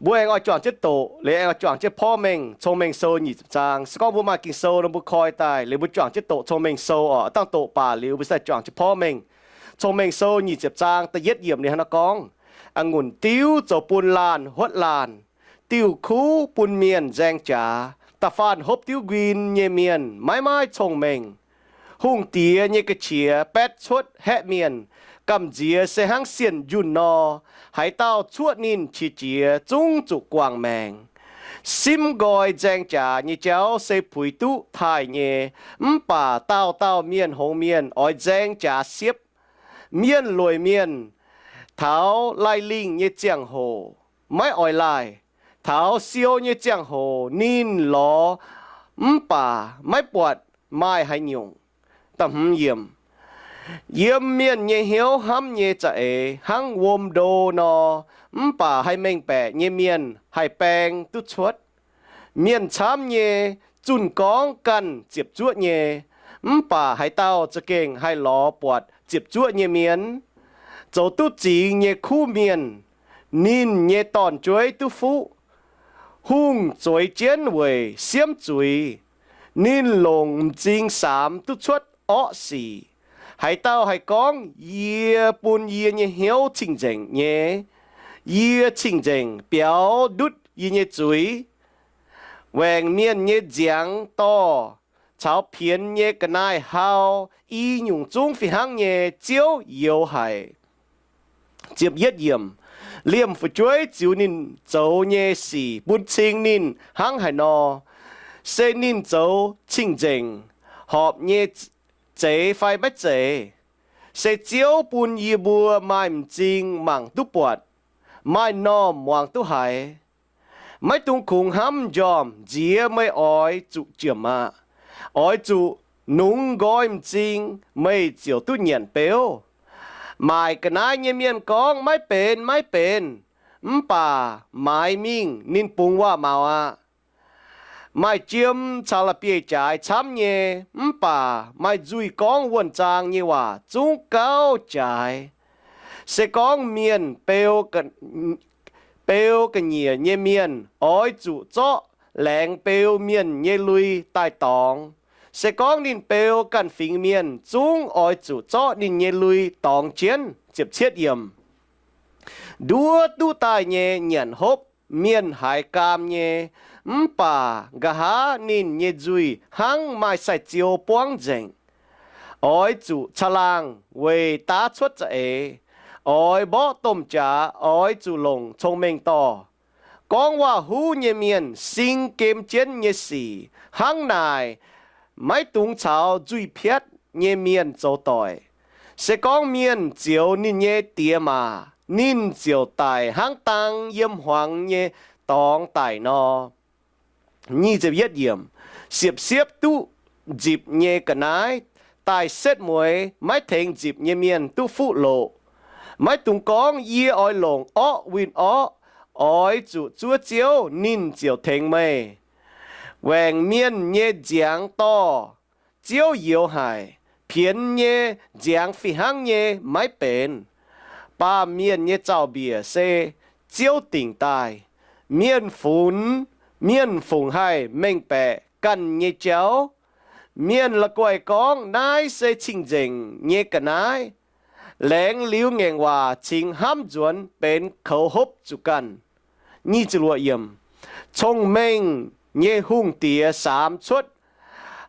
Mbuo aengx oix juangc jienv doqc, liuz aengx oix juangc jienv porv mengh Cong-Mengh Sou nyic ziepc zaang. Se gorngv mbuo maaih Ging-Sou nor, mbuo koi daaih liuz mbuo juangc jienv doqc Cong-Mengh Sou oc. Dangh doqc baac liuz mbuo sai juangc jienv porv mengh. Cong-Mengh Sou nyic ziepc zaang da'yietv yiemc ninh hnangv naaiv gorngv, A'ngunc diuv zoux bun laanh huotv laanh, diuh kuv bun mienh nzaeng jaax. Da'faanh hopv diuv nquin nyei mienh maiv maaih cong-mengh. Hungh diex nyei ga'qiex baetv cuotv haeqv mienh, gamh nziex se hnangv sienh njunh nor. Haaix dauh cuoqv ninh qiex jiez, zungv zuqc guangc maengc. Simv nqoi nzaeng jaax nyei jauv se puix duqv taaih nyei, mv baac dauh dauh mienh hngongx mienh oix nzaeng jaax siepv. Mienh lueic mienh taux laih lingh nyei ziangh hoc maiv oix laih. Taux siou nyei ziangh hoc ninh lorz mv baac maiv buatc maaih haaix nyungc. Yiem mienh nyei hnyouv hnamv nyei za'eix hnangv wuom ndo nor, mv baac haih mengh baeqc nyei mienh haih baeng duqv cuotv. Mienh camv nyei zunh gorngv ganh ziepc zuoqv nyei, mv baac haaix dauh za'gengh haih lorz buatc ziepc zuoqv nyei mienh? Zoux duqv zingx nyei kuv mienh, ninh nyei dorn-jueiv duqv fuqv. Hungh zueiz jienv weic siemv zuiz, ninh longc m'zing saamx duqv cuotv orqv sic. Haaix dauh haih gorngv, Yie bun yie nyei hnyouv cing-nzengc nyei, yie cing-nzengc biaux ndutv yie nyei zuiz? Waengc mienh nyei nziangx dorh caux pienx nyei ga'naaiv hau, i nyungc zungv fih hnangv nyei, Ziouv youx haic. Liemh fu'jueiv ziux ninh zoux nyei sic bun cing ninh hnangv haaix nor, se ninh zoux cing-nzengc horpc nyei zeiz fai maiv zeiz? Se Ziouv bun yie mbuo maaih m'zing mangc duqv buatc, maaih normh muangx duqv haiz. Maiv dungx kungx hnamv m'njormh nziex meih oix zuqc jiemc aqv. Oix zuqc nungx nqoi m'zing, meih ziouc duqv nyanc beuv. Maaic ga'naaiv nyei mienh gorngv, Maiv benx, maiv benx, mv baac maaiz mingh ninh bungx waac-maux aqv. Maaih jiem caux la'bieiv jaaix camv nyei, mv baac maaih nzuih gorngv wuonh zaang nyei waac zungv gauh jaaix. Se gorngv mienh beu, beu ga'nyiec nyei mienh oix zuqc zorqv laengz beu mienh nyei lui daaih dorngx. Se gorngv ninh beu ganh fingx mienh zungv oix zuqc zorqv ninh nyei lui dorngx jienv. Nduov duqv daaih nyei nyanc hopv mienh haiz gaam nyei, mv baac nqa'haav ninh nyei nzuih hnangv maaih sai-ziou buangv nzengc. Oix zuqc caangh laangh weic daav cuotv za'eix. Oix mborqv domh jaax, oix zuqc longc cong-mengh dorh. Gorngv waac-huv nyei mienh sing gem jienv nyei sic hnangv naaic maiv dungx caux nzuih piatv nyei mienh zoux doic. Se gorngv mienh zioux ninh nyei diex maac, ninh ziouc daic hnangv dang yiem hmuangx nyei dorngx daic nor. Siepv-siepv duqv nzipc nyei ga'naaiv daaih setv mueiz, maiv tengx nzipc nyei mienh duqv fuqv loqc. Maiv dungx gorngv, Yie oix longc orqv winh orqv. Oix zuqc zuov Ziouv, ninh ziouc tengx meih. Waengc mienh nyei nziangx dorh, Ziouv youx haic. Pienx nyei nziangx fih hnangv nyei maiv benx. Baamh mienh nyei zaux-mbiec se Ziouv dingc daaih. Mienh funx, mienh fungc haih mengh baeqc ganh nyei jauv? Mienh la'guaih gorngv, Naaiv se cing-nzengc nyei ga'naaiv. Laengz liuz ngaengc waac cingx hnamv nzuonx benx koux hopv zuqc ganh. Cong-mengh nyei hungh diex saamx cuotv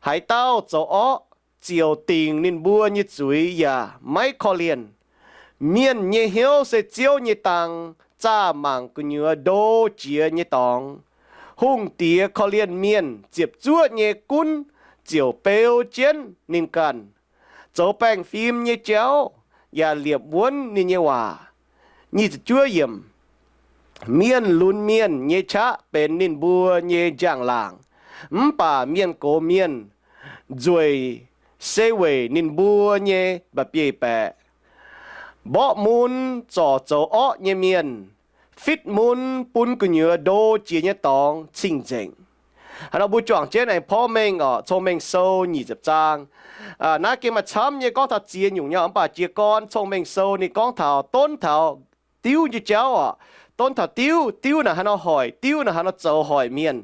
haaix dauh zoux orqv, ziouc dingc ninh mbuo nyei zuiz yaac maiv korv-lienh. Mienh nyei hnyouv se Ziouv nyei dang, zaah mangc gu'nyuoz ndo jiex nyei dorngx. Hungh diex korv-lienh mienh ziepc zuoqv nyei gunv ziouc beu jienv ninh ganh, zoux baengh fim nyei jauv yaac liepc wuonv ninh nyei waac. Mienh lunx mienh nyei qaqv benx ninh mbuo nyei njang-laangc, mv baac mienh gox mienh nzueic se weic ninh mbuo nyei mba'bieiv-baeqc. Mborqv mun zorc zoux orqv nyei mienh, fitv mun bun gu'nyuoz ndo jiex nyei dorngx cing-nzengc. Haaix nor mbuo juangc jienv aengx porv mengh oc, Cong-Mengh Sou nyic ziepc zaang. Naaiv gengh maaih camv nyei gorngv taux ziex nyungc nyei, mv baac jiez gorn Cong-Mengh Sou ninh gorngv taux donv taux diuv nyei jauv oc. donv taux diuv. Diuv naaic haaix nor hoic, diuv naaic haaix nor zoux hoic mienh.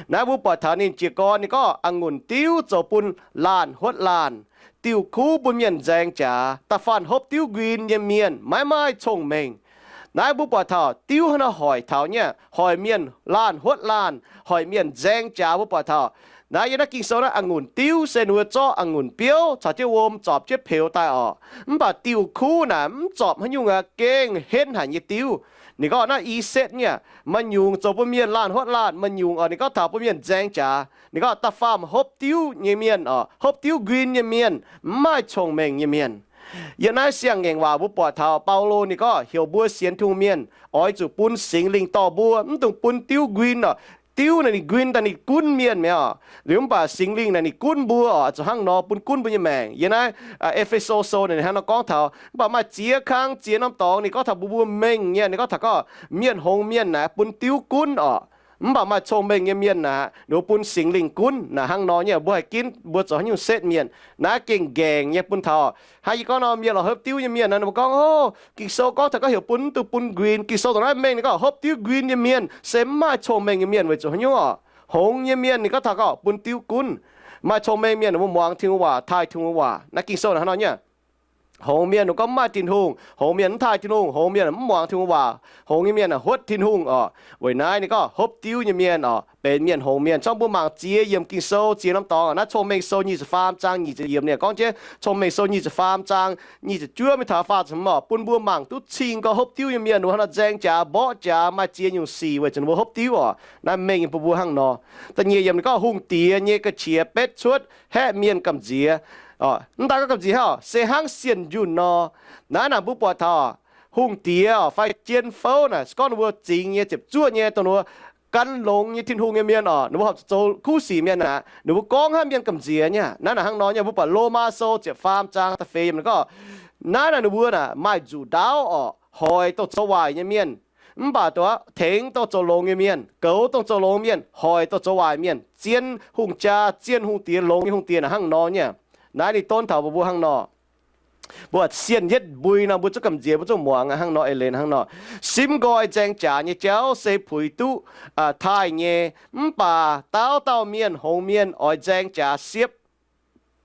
Naaiv mbuo buatc taux ninh jiez gorn ninh gorngv a'ngunc diuv zoux bun laanh huotv laanh, diuh kuv bun mienh nzaeng jaax. Da'faanh hopv diuv nquin nyei mienh maiv maaih cong-mengh. Naaiv mbuo buatc taux diuv hnangv nor hoic taux nyei, hoic mienh laanh huotv laanh, hoic mienh nzaeng jaax. Mbuo buatc taux naaiv yiem naaiv Ging-Sou naaiv a'ngunc diuv se ninh mbuo zorqv a'ngunc biouv caux jienv wuom zorpc jienv peux daaih orqc. Mv baac diuh kuv naaic mv zorpc haaix nyungc aqv, gengh henv haic nyei diuv. Ninh gorngv naaiv i setv nyei, maaih nyungc zoux bun mienh laanh huotv laanh, maaih nyungc orqc ninh gorngv taux bun mienh nzaeng jaax. Ninh gorngv da'faanh hopv diuv nyei mienh orqc, hopv diuv nquin nyei mienh mv maaih cong-mengh nyei mienh. Yiem naaiv siang-ngaengc waac mbuo buatc taux Baulo ninh gorngv heuc mbuo sienx Tin-Hungh mienh oix zuqc bun Singx Lingh dorh mbuo, mv dungx bun diuv nquin orqc. Diuv naaic ninh nquin daaih ninh gunv mienh mi'aqv. Liuz mv baac Singx Lingh naaic ninh gunv mbuo orqc, zuqc hnangv nor bun gunv mbuo nyei maengc. Yiem naaiv, aa, E^fe^so Sou naaic ninh hnangv nor gorngv taux, mv baac maaih ziex kang ziex norm dorngx ninh gorngv taux mbuo mbuo mengh nyei, ninh gorngv taux gorngv mienh hngongx mienh naaic bun diuv gunv orqc. Mv baac maaih cong-mengh nyei mienh naaic ninh mbuo bun Singx Lingh gunv. Naaic hnangv nor nyei, mbuo haih ginv mbuo zoux haaix nyungc setv mienh. Naaiv gengh nqaengc nyei bun taux, hnangv yie gorngv nor, mienh lorz hopv diuv nyei mienh naaic, ninh mbuo gorngv, o, Ging-Sou gorngv taux gorngv heuc bun mv dungx bun nquin. Ging-Sou dongh naaiv mengh ninh gorngv hopv diuv nquin nyei mienh se mv maaih cong-mengh nyei mienh weic zuqc haaix nyungc orqc? Hngongx nyei mienh ninh gorngv taux gorngv bun diuv gunv. Maaih cong-mengh mienh ninh mbuo muangx Tin-Hungh waac, taaih Tin-Hungh waac. Naaiv Ging-Sou naaic hnangv nor nyei. Hngongx mienh ninh gorngv mv maaih Tin-Hungh, hngongx mienh mv taaih Tin-Hungh, hngongx mienh mv muangx Tin-Hungh waac, hngongx nyei mienh aah, huotv Tin-Hungh orqc. Weic naaiv ninh gorngv hopv diuv nyei mienh orqc benx mienh hngongx mienh. Zorqv mbuo mangc ziex yiemc Ging-Sou, ziex norm dorngx. Naaiv Cong-Mengh Sou nyic ziepc faam zaang nyic ziepc yiemc ninh gorngv jienv, Cong-Mengh Sou nyic ziepc faam zaang nyic ziepc juov mingh taux faah ziepc hmz orqc, bun mbuo mangc duqv cing gorngv hopv diuv nyei mienh ninh mbuo hnangv nor nzaeng jaax, mborqv jaax, maaih ziex nyungc sic weic zuqc ninh mbuo hopv diuv orqc. Naaiv mengh nyei bun mbuo hnangv nor. Da'nyeic yiemc ninh gorngv hungh diex nyei ga'qiex betv cuotv haeqv mienh gamh nziex. Mv daaih gorngv gamh nziex hnangv, se hnangv sienh njunh nor. Naaiv naaic mbuo buatc taux hungh diex fai jien fouv naaic, se gorngv ninh mbuo zingx nyei, ziepc zuoqv nyei, dongh ninh mbuo gan longx nyei Tin-Hungh nyei mienh orqc, ninh mbuo horpc zuqc zoux kuv sic mienh aqv. Ninh mbuo gorngv hnangv mienh gamh nziex nyei. Naaiv naaic hnangv nor nyei, mbuo buatc Lomaa Sou ziepc faam zaang da'feix yiemc ninh gorngv, naaiv naaic ninh mbuo naaic maaih nzuqc ndaauv orqc, hoic dongh zoux waaic nyei mienh, mv baac dongh tengx dongh zoux longx nyei mienh, goux dongh zoux longx mienh, hoic dongh zoux waaic mienh, zien hungh jaa, zien hungh diex, longx nyei hungh diex naaic hnangv nor nyei. Naaiv ninh donv taux mbuo mbuo hnangv nor. Mbuo sienh yietv mbui nor, mbuo zungv gamh nziex, mbuo zungv muangx hnangv nor, eix leiz hnangv nor. Simv nqoi nzaeng jaax nyei jauv se puix duqv taaih nyei, mv baac dauh dauh mienh, hngongx mienh oix nzaeng jaax siepv.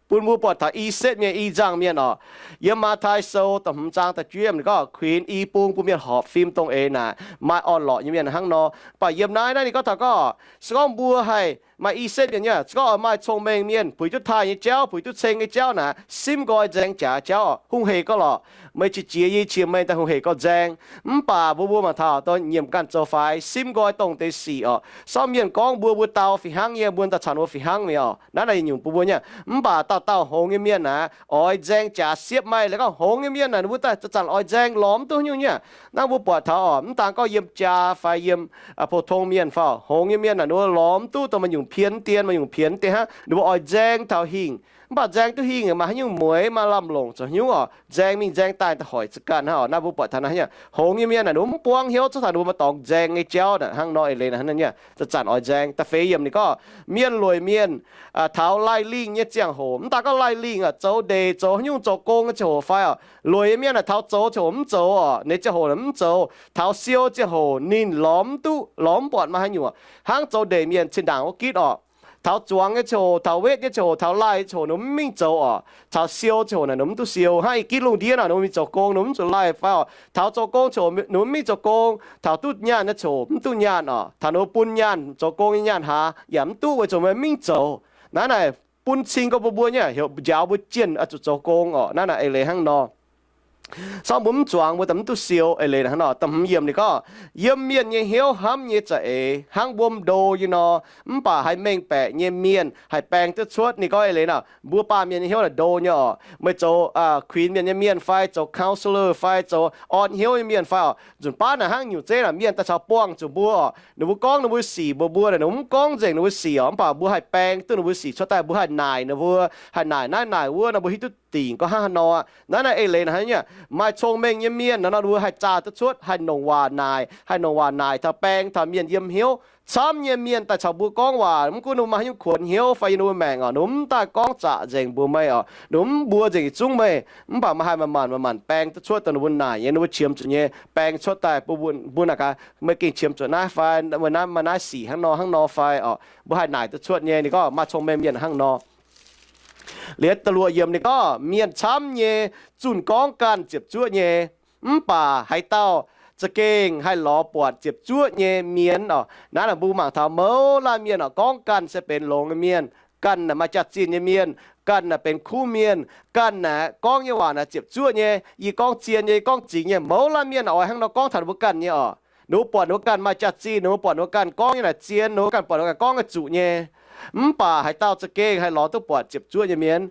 Bun mbuo buatc taux i setv mienh, i nzangc mienh orqc. Yiem Matv^tai Sou da'hmz zaang da'juov yiemc ninh gorngv kuinx i bung bun mienh horpc fim dongh eix naaic, maaih orn-lorqc nyei mienh hnangv nor. Mv baac yiem naaiv, naaiv ninh gorngv taux gorngv, se gorngv mbuo haih maaih i setv mienh nyei, se gorngv oix maaih cong-mengh mienh, puix duqv taaih nyei jauv, puix duqv ceng nyei jauv naaic, simv nqoi nzaeng jaax jauv orqc, hungh hec gorx lorqc. Meih qiex jiez yie qiex meih daaih hungh hec gorx nzaeng. Mv baac mbuo mbuo mangc taux dongh nyiemc ganh zoux faix, simv nqoi dongh deix sic orqc. Sortv mienh gorngv mbuo, mbuo dau fih hnangv nyei, mbuo daaih caux ninh mbuo fih hnangv nyei orqc. Naaiv naaic yietc nyungc bun mbuo nyei. Mv baac dauh dauh hngongx nyei mienh naaic, oix nzaeng jaax siepv meih. La'gorngv hngongx nyei mienh naaic ninh mbuo daaih zanc-zanc oix nzaeng lorz mv duqv nyungc nyei. Naaiv mbuo buatc taux orqc, mv daan gorngv yiem jaa fai yiem pou-tong mienh fai orqc, hngongx nyei mienh naaic ninh mbuo lorz mv duqv dongh maaih nyungc pien dien, maaih nyungc pien dien hnangv, ninh mbuo oix nzaeng taux hingh. Mv baac nzaeng duqv hingh maaih haaix nyungc mueix, maaih lamh longc zoux haaix nyungc orqc, nzaeng mingh nzaeng daaih da'hoic za'ganh hnangv orqc. Naaiv mbuo buatc taux naaiv nyei hngongx nyei mienh naaic ninh mbuo mv buangv hnyouv, zorqv taux ninh mbuo maaih dorngx nzaeng nyei jauv naaic hnangv nor, eix leiz naaic hnangv nyei. Zanc-zanc oix nzaeng. Da'feix yiemc ninh gorngv mienh lueic mienh taux laih lingh nyei ziangh hoc, mv daan gorngv laih lingh aqv, zoux ndeic, zoux haaix nyungc, zoux gong nyei ziangh hoc fai orqc, lueic nyei mienh naaic taux zoux ziangh hoc mv zoux orqc, ninh ziangh hoc naaic mv zoux. Taux siou ziangh hoc ninh lorz mv duqv, lorz mv buatc maaih haaix nyungc, hnangv zoux ndeic mienh cin-ndaangc wuov gitv orqc. Taux zuangx nyei ziangh hoc, taux wetv nyei ziangh hoc, taux laih nyei ziangh hoc ninh mv mingh zoux orqc. Taux siou ziangh hoc naaic ninh mv duqv siou. Hnangv i gitv lungh ndiev naaic ninh mingh zoux gong, ninh mv zuqc laih fai orqc. Taux zoux gong ziangh hoc ninh mv mingh zoux gong, taux duqv nyaanh nyei ziangh hoc mv duqv nyaanh orqc. Taux ninh mbuo bun nyaanh, zoux gong nyei nyaanh haaz yaac mv duqv weic zuqc meih mv mingh zoux. Naaiv naaic bun cing gorngv mbuo mbuo nyei heuc njaaux mbuo jienh oix zuqc zoux gong orqc. Naaiv naaic eix leiz hnangv nor. Sortv mbuo mv zuangx mbuo daaih mv duqv siou, eix leiz hnangv nor. Da'hmz yiemc ninh gorngv, yiem mienh nyei hnyouv hnamv nyei za'eix hnangv wuom ndo nyei nor, mv baac haih mengh baeqc nyei mienh haih baeng duqv cuotv. Ninh gorngv eix leiz nor, mbuo baamh mienh nyei hnyouv naaic ndo nyei orqc. Meih zoux kuinx mienh nyei mienh fai zoux counselor fai zoux orn hnyouv nyei mienh fai orqc, nzunc baav naaic hnangv nyungc zeiv naaic mienh daaih caux buangh zuqc mbuo orqc. Ninh mbuo gorngv ninh mbuo sic mbuox mbuo naaic, ninh mbuo mv gorngv nzengc ninh mbuo sic orqc, mv baac mbuo haih baeng duqv ninh mbuo sic cuotv daaih, mbuo haih naaic ninh mbuo, haih naaic naaiv naaic wuov nor, mbuo hiuv duqv dingc gorngv hnangv haaix nor. Naaiv naaic eix leiz naaic hnangv nyei. Maaih cong-mengh nyei mienh nor, ninh mbuo haih zaah duqv cuotv, haih nongc waac naaic, haih nongc waac naaic taux baeng taux mienh yiem hnyouv. Camv nyei mienh daaih caux mbuo gorngv waac, mv gunv ninh mbuo maaih haaix nyungc kuonx hnyouv fai yiem ninh mbuo maengc oc, ninh mbuo mv daaih gorngv zaqc nzengc mbuox meih oc, ninh mbuo mv mbuox nzengc yietc zungv meih. Mv baac meih haih manc-manc, manc-manc baeng duqv cuotv dongh ninh mbuo naaic nyei, ninh mbuo qiemx zuqc nyei baeng cuotv daaih bun mbuo, mbuo naaic gaax, meih gengh qiemx zuqc naaiv fai, meih naaiv, meih naaiv sic hnangv nor hnangv nor fai oc, mbuo haih naaic duqv cuotv nyei. Ninh gorngv maaih cong-mengh mienh hnangv nor. Liuz da'luoqc yiemc ninh gorngv, mienh camv nyei zunh gorngv ganh ziepc zuoqv nyei, mv baac haaix dauh za'gengh haih lorz buatc ziepc zuoqv nyei mienh oc. Naaiv naaic mbuo mangc taux mouz laanh mienh oc, gorngv ganh se benx longx nyei mienh. Ganh naaic maaih jaax-zinh nyei mienh, ganh naaic benx kuv mienh, ganh naaic gorngv nyei waac naaic ziepc zuoqv nyei. Yie gorngv zien nyei, yie gorngv zingx nyei. Mouz laanh mienh oix hnangv nor gorngv taux ninh mbuo ganh nyei oc. Ninh mbuo buatc ninh mbuo ganh maaih jaax-zinh, ninh mbuo buatc ninh mbuo ganh gorngv nyei naaic zien, ninh mbuo ganh buatc ninh mbuo ganh gorngv nyei zuqc nyei. Mv baac haaix dauh za'gengh haih lorz duqv buatc ziepc zuoqv nyei mienh,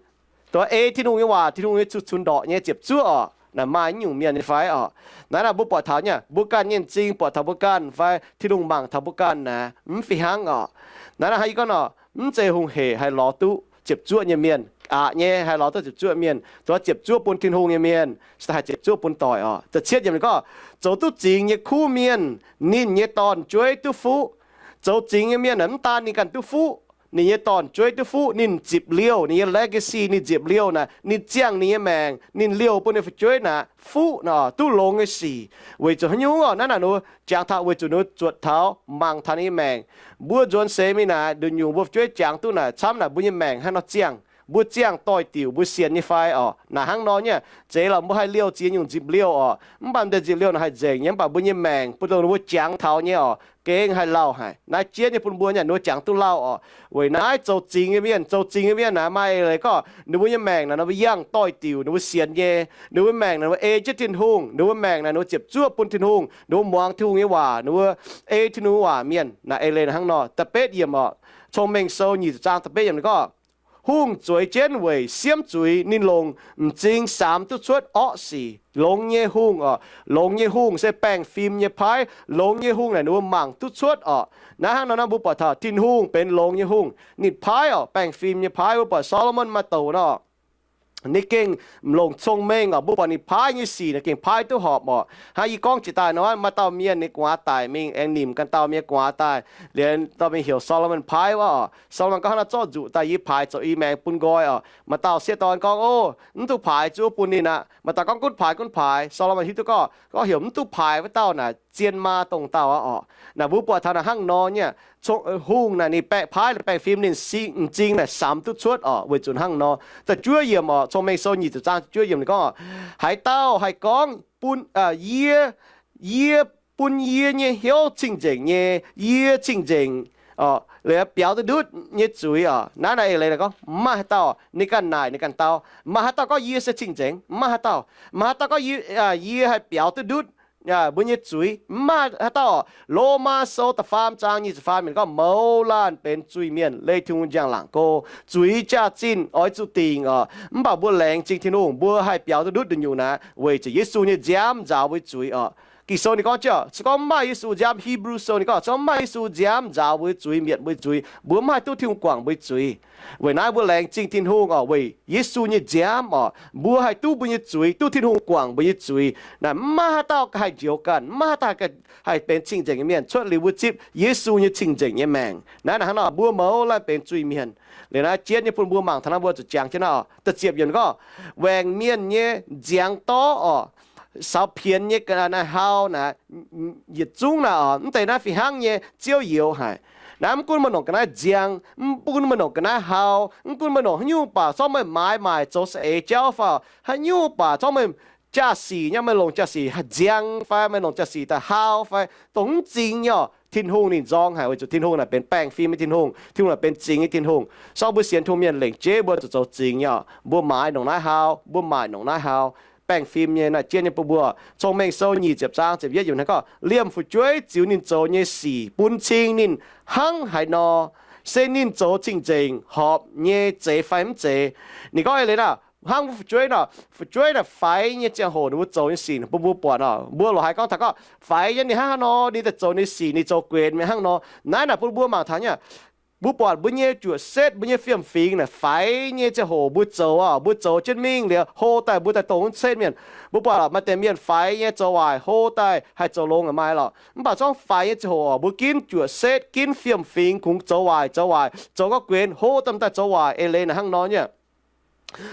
dongh ei Tin-Hungh nyei waac, Tin-Hungh nyei zunh, zunh ndorqc nyei ziepc zuoqv oc, naaic maaih nyungc mienh nyei fai oc? Naaiv naaic mbuo buatc taux nyei, mbuo ganh nyei m'zing buatc taux mbuo ganh fai Tin-Hungh mangc taux mbuo ganh naaic mv fih hnangv oc. Naaiv naaic hnangv yie gorngv nor, mv zeiz hungh hec haih lorz duqv ziepc zuoqv nyei mienh aqc nyei, haih lorz duqv ziepc zuoqv mienh, dongh ziepc zuoqv bun Tin-Hungh nyei mienh, se haih ziepc zuoqv bun doic oc. Da'cietv yiemc ninh gorngv, zoux duqv zingx nyei kuv mienh, ninh nyei dorn-jueiv duqv fuqv. Zoux zingx nyei mienh naaic mv daan ninh ganh duqv fuqv, ninh nyei dorn-jueiv duqv fuqv, ninh zipc liouh, ninh nyei legacy ninh zipc liouh naaic, ninh ziangh ninh nyei maengc, ninh liouh bun ninh fu'jueiv naaic fuqv nor, duqv longx nyei sic. Weic zuqc haaix nyungc oc? Naaiv naaic ninh jangx taux weic zuqc ninh zuotc taux mangc taux ninh nyei maengc. Mbuo nzuonx seix mingh naaic, nduqc nyungc mbuo fu'jueiv jangx duqv naaic camv naaic mbuo nyei maengc haaix nor ziangh. Mbuo ziangh doix-diuc mbuo sienx nyei fai oc? Naaic hnangv nor nyei, zeiz lorqc mbuo haih liouh ziex nyungc nzipc liouh oc. Mv baac deix nzipc liouh naaic haih nzengc nyei, mv baac mbuo nyei maengc bun dongh ninh mbuo jangx taux nyei oc, gengh haih lauh haic. Naaiv jienv nyei bun mbuo nyei ninh mbuo jangx duqv lauh oc. Weic naaiv zoux zingx nyei mienh, zoux zingx nyei mienh naaic maaih eix leiz gorngv ninh mbuo nyei maengc naaic ninh mbuo yangh doix-diuc, ninh mbuo sienx nyei, ninh mbuo maengc naaic ninh mbuo ei jienv Tin-Hungh, ninh mbuo maengc naaic ninh mbuo ziepc zuoqv bun Tin-Hungh, ninh mbuo muangx Tin-Hungh nyei waac, ninh mbuo ei Tin-Hungh waac mienh. Naaic eix leiz naaic hnangv nor. Da'betv yiemc oc, Cong-Mengh Sou nyic ziepc zaang da'betv yiemc ninh gorngv, hungh zueiz jienv weic siemv zuiz, ninh longc m'zing samx duqv cuotv orqv sic. Longx nyei hungh oc, longx nyei hungh se baengh fim nyei paaiv. Longx nyei hungh naaic ninh mbuo mangc duqv cuotv oc. Naaiv hnangv nor naaiv mbuo buatc taux Tin-Hungh benx longx nyei hungh, ninh paaiv oc, baengh fim nyei paaiv. Mbuo buatc Solomon maaih douc nor, ninh gengh m'longc cong-mengh oc. Mbuo buatc ninh paaiv nyei sic naaic gengh paaiv duqv horpc oc. Hnangv yie gorngv jiex daaih nor, maaih dauh mienh ninh gu'nguaaz daic mingh aengx nimc ganh dauh mienh gu'nguaaz daaih, liuz dauh mienh heuc Solomon paaiv wuov oc. Solomon gorngv, hnangv naaiv zorqv nzuqc daaih yie paaix zoux i maengx bun nqoi oc. Maaih dauh sieqv dorn gorngv, o, mv duqv paaix, zuov bun ninh aqv. Maaih dauh gorngv, gunv paaix, gunv paaix. Solomon hiuv duqv gorngv, gorngv heuc mv duqv paaix wuov dauh naaic zien maa dongh dauh aqv oc. Naaic mbuo buatc taux naaic hnangv nor nyei, hungh naaic ninh baeqc paaiv, baengh fim ninh m'zing naaic samx duqv cuotv oc, weic zuqc hnangv nor. Da'juov yiemc oc, Cong-Mengh Sou nyic ziepc zaang da'juov yiemc ninh gorngv, haaix dauh haih gorngv bun, yie, yie bun yie nyei hnyouv cing-nzengc nyei, yie cing-nzengc, biaux duqv ndutv nyei zuiz oc. Naaiv naaic eix leiz naaic gorngv mv maaih haaix dauh, ninh ganh naaic ninh ganh dau, mv maaih haaix dauh gorngv yie se cing-nzengc, mv maaih haaix dauh. Mv maaih haaix dauh gorngv yie, yie haih biaux duqv ndutv mbuo nyei zuiz, mv maaih haaix dauh. Lomaa Sou da'faam zaang nyic ziepc faam yiemc gorngv, mouz laanh benx zuiz-mienh leih Tin-Hungh njang-laangc go. Zuiz jaax-zinh oix zuqc dingc oc. Mv baac mbuo laengz zingh Tin-Hungh, mbuo haih biaux duqv ndutv nduqc nyungc naaic, weic zuqc Yesu nyei nziaamv nzaaux mbuo nyei zuiz oc. Ging-Sou ninh gorngv, se gorngv mv maaih Yesu nziaamv, Hipv^lu Sou ninh gorngv, se gorngv mv maaih Yesu nziaamv nzaaux mbuo nyei zuiz, mietc mbuo nyei zuiz, mbuo mv haih duqv Tin-Hungh guangc mbuo nyei zuiz. Weic naaiv mbuo laengz zingh Tin-Hungh oc, weic Yesu nyei nziaamv oc, mbuo haih duqv mbuo nyei zuiz, duqv Tin-Hungh guangc mbuo nyei zuiz. Naaic mv maaih haaix dauh haih njoux ganh, mv maaih haaix dauh haih benx cing-nzengc nyei mienh cuotv liuz mbuo zipv Yesu nyei cing-nzengc nyei maengc. Naaiv naaic hnangv nor, mbuo mouz laanh benx zuiz-mienh. Liuz naaiv jienv nyei bun mbuo mangc taux naaiv mbuo zuqc jangx jienv naaiv oc. Da'ziepc yiemc ninh gorngv, waengc mienh nyei nziangx dorv oc, saux pienx nyei ga'naaiv hau naaic, yietc zungv naaic oc, mv deix naaiv fih hnangv nyei ziouv youx haic. Naaiv mv gunv meih longc ga'naaiv nziang, mv gunv meih longc ga'naaiv hau, mv gunv meih longc haaix nyungc baac, zorqv meih maaiz maaic zoux saeng-eix jauv fai, haaix nyungc baac, zorqv meih jaa-sic nyei, meih longc jaa-sic nziang fai meih longc jaa-sic daaih hau fai, dongh mv zingx nyei oc, Tin-Hungh ninh nzorng haic, weic zuqc Tin-Hungh naaic benx baengh fim nyei Tin-Hungh, Tin-Hungh naaic benx zingx nyei Tin-Hungh. Sorng mbuo sienx Tin-Hungh mienh lengc jeiv mbuo zuqc zoux zingx nyei oc. Mbuo maaiz longc naaiv hau, mbuo maaic longc naaiv hau, baengh fim nyei naaiv jienv nyei bun mbuo. Cong-Mengh Sou nyic ziepc zaang ziepc yietv yiemc naaiv gorngv, liemh fu'jueiv ziux ninh zoux nyei sic bun cing ninh hnangv haaix nor, se ninh zoux cing-nzengc horpc nyei zeiz fai mv zeiz. Ninh gorngv eix leiz naaic, hnangv mbuo fu'jueiv nor, fu'jueiv naaic faix nyei ziangh hoc ninh mbuo zoux nyei sic bun mbuo buatc oc. Mbuo loz-haaix gorngv taux gorngv faix nyei ninh hnangv haaix nor, ninh daaih zoux ninh sic, ninh zoux guenx mingh hnangv nor. Naaiv naaic bun mbuo mangc taux nyei, Mbuo buatc mbuo nyei juoqc setv, mbuo nyei fiem-fingx naaic faix nyei ziangh hoc mbuo zoux oc, mbuo zoux jienv mingh liuz hlo daaih mbuo daaih dongh wuov setv mienh. Mbuo buatc oc, maaih deix mienh faix nyei zoux waaic, hlo daaih haih zoux longx maaih lorqc. Mv baac zorngv faix nyei ziangh hoc oc, mbuo ginv juoqc setv, ginv fiem-fingx kungx zoux waaic, zoux waaic, zoux gorngv guenx, hlo daaih daaih zoux waaic, eix leiz naaic hnangv nor nyei.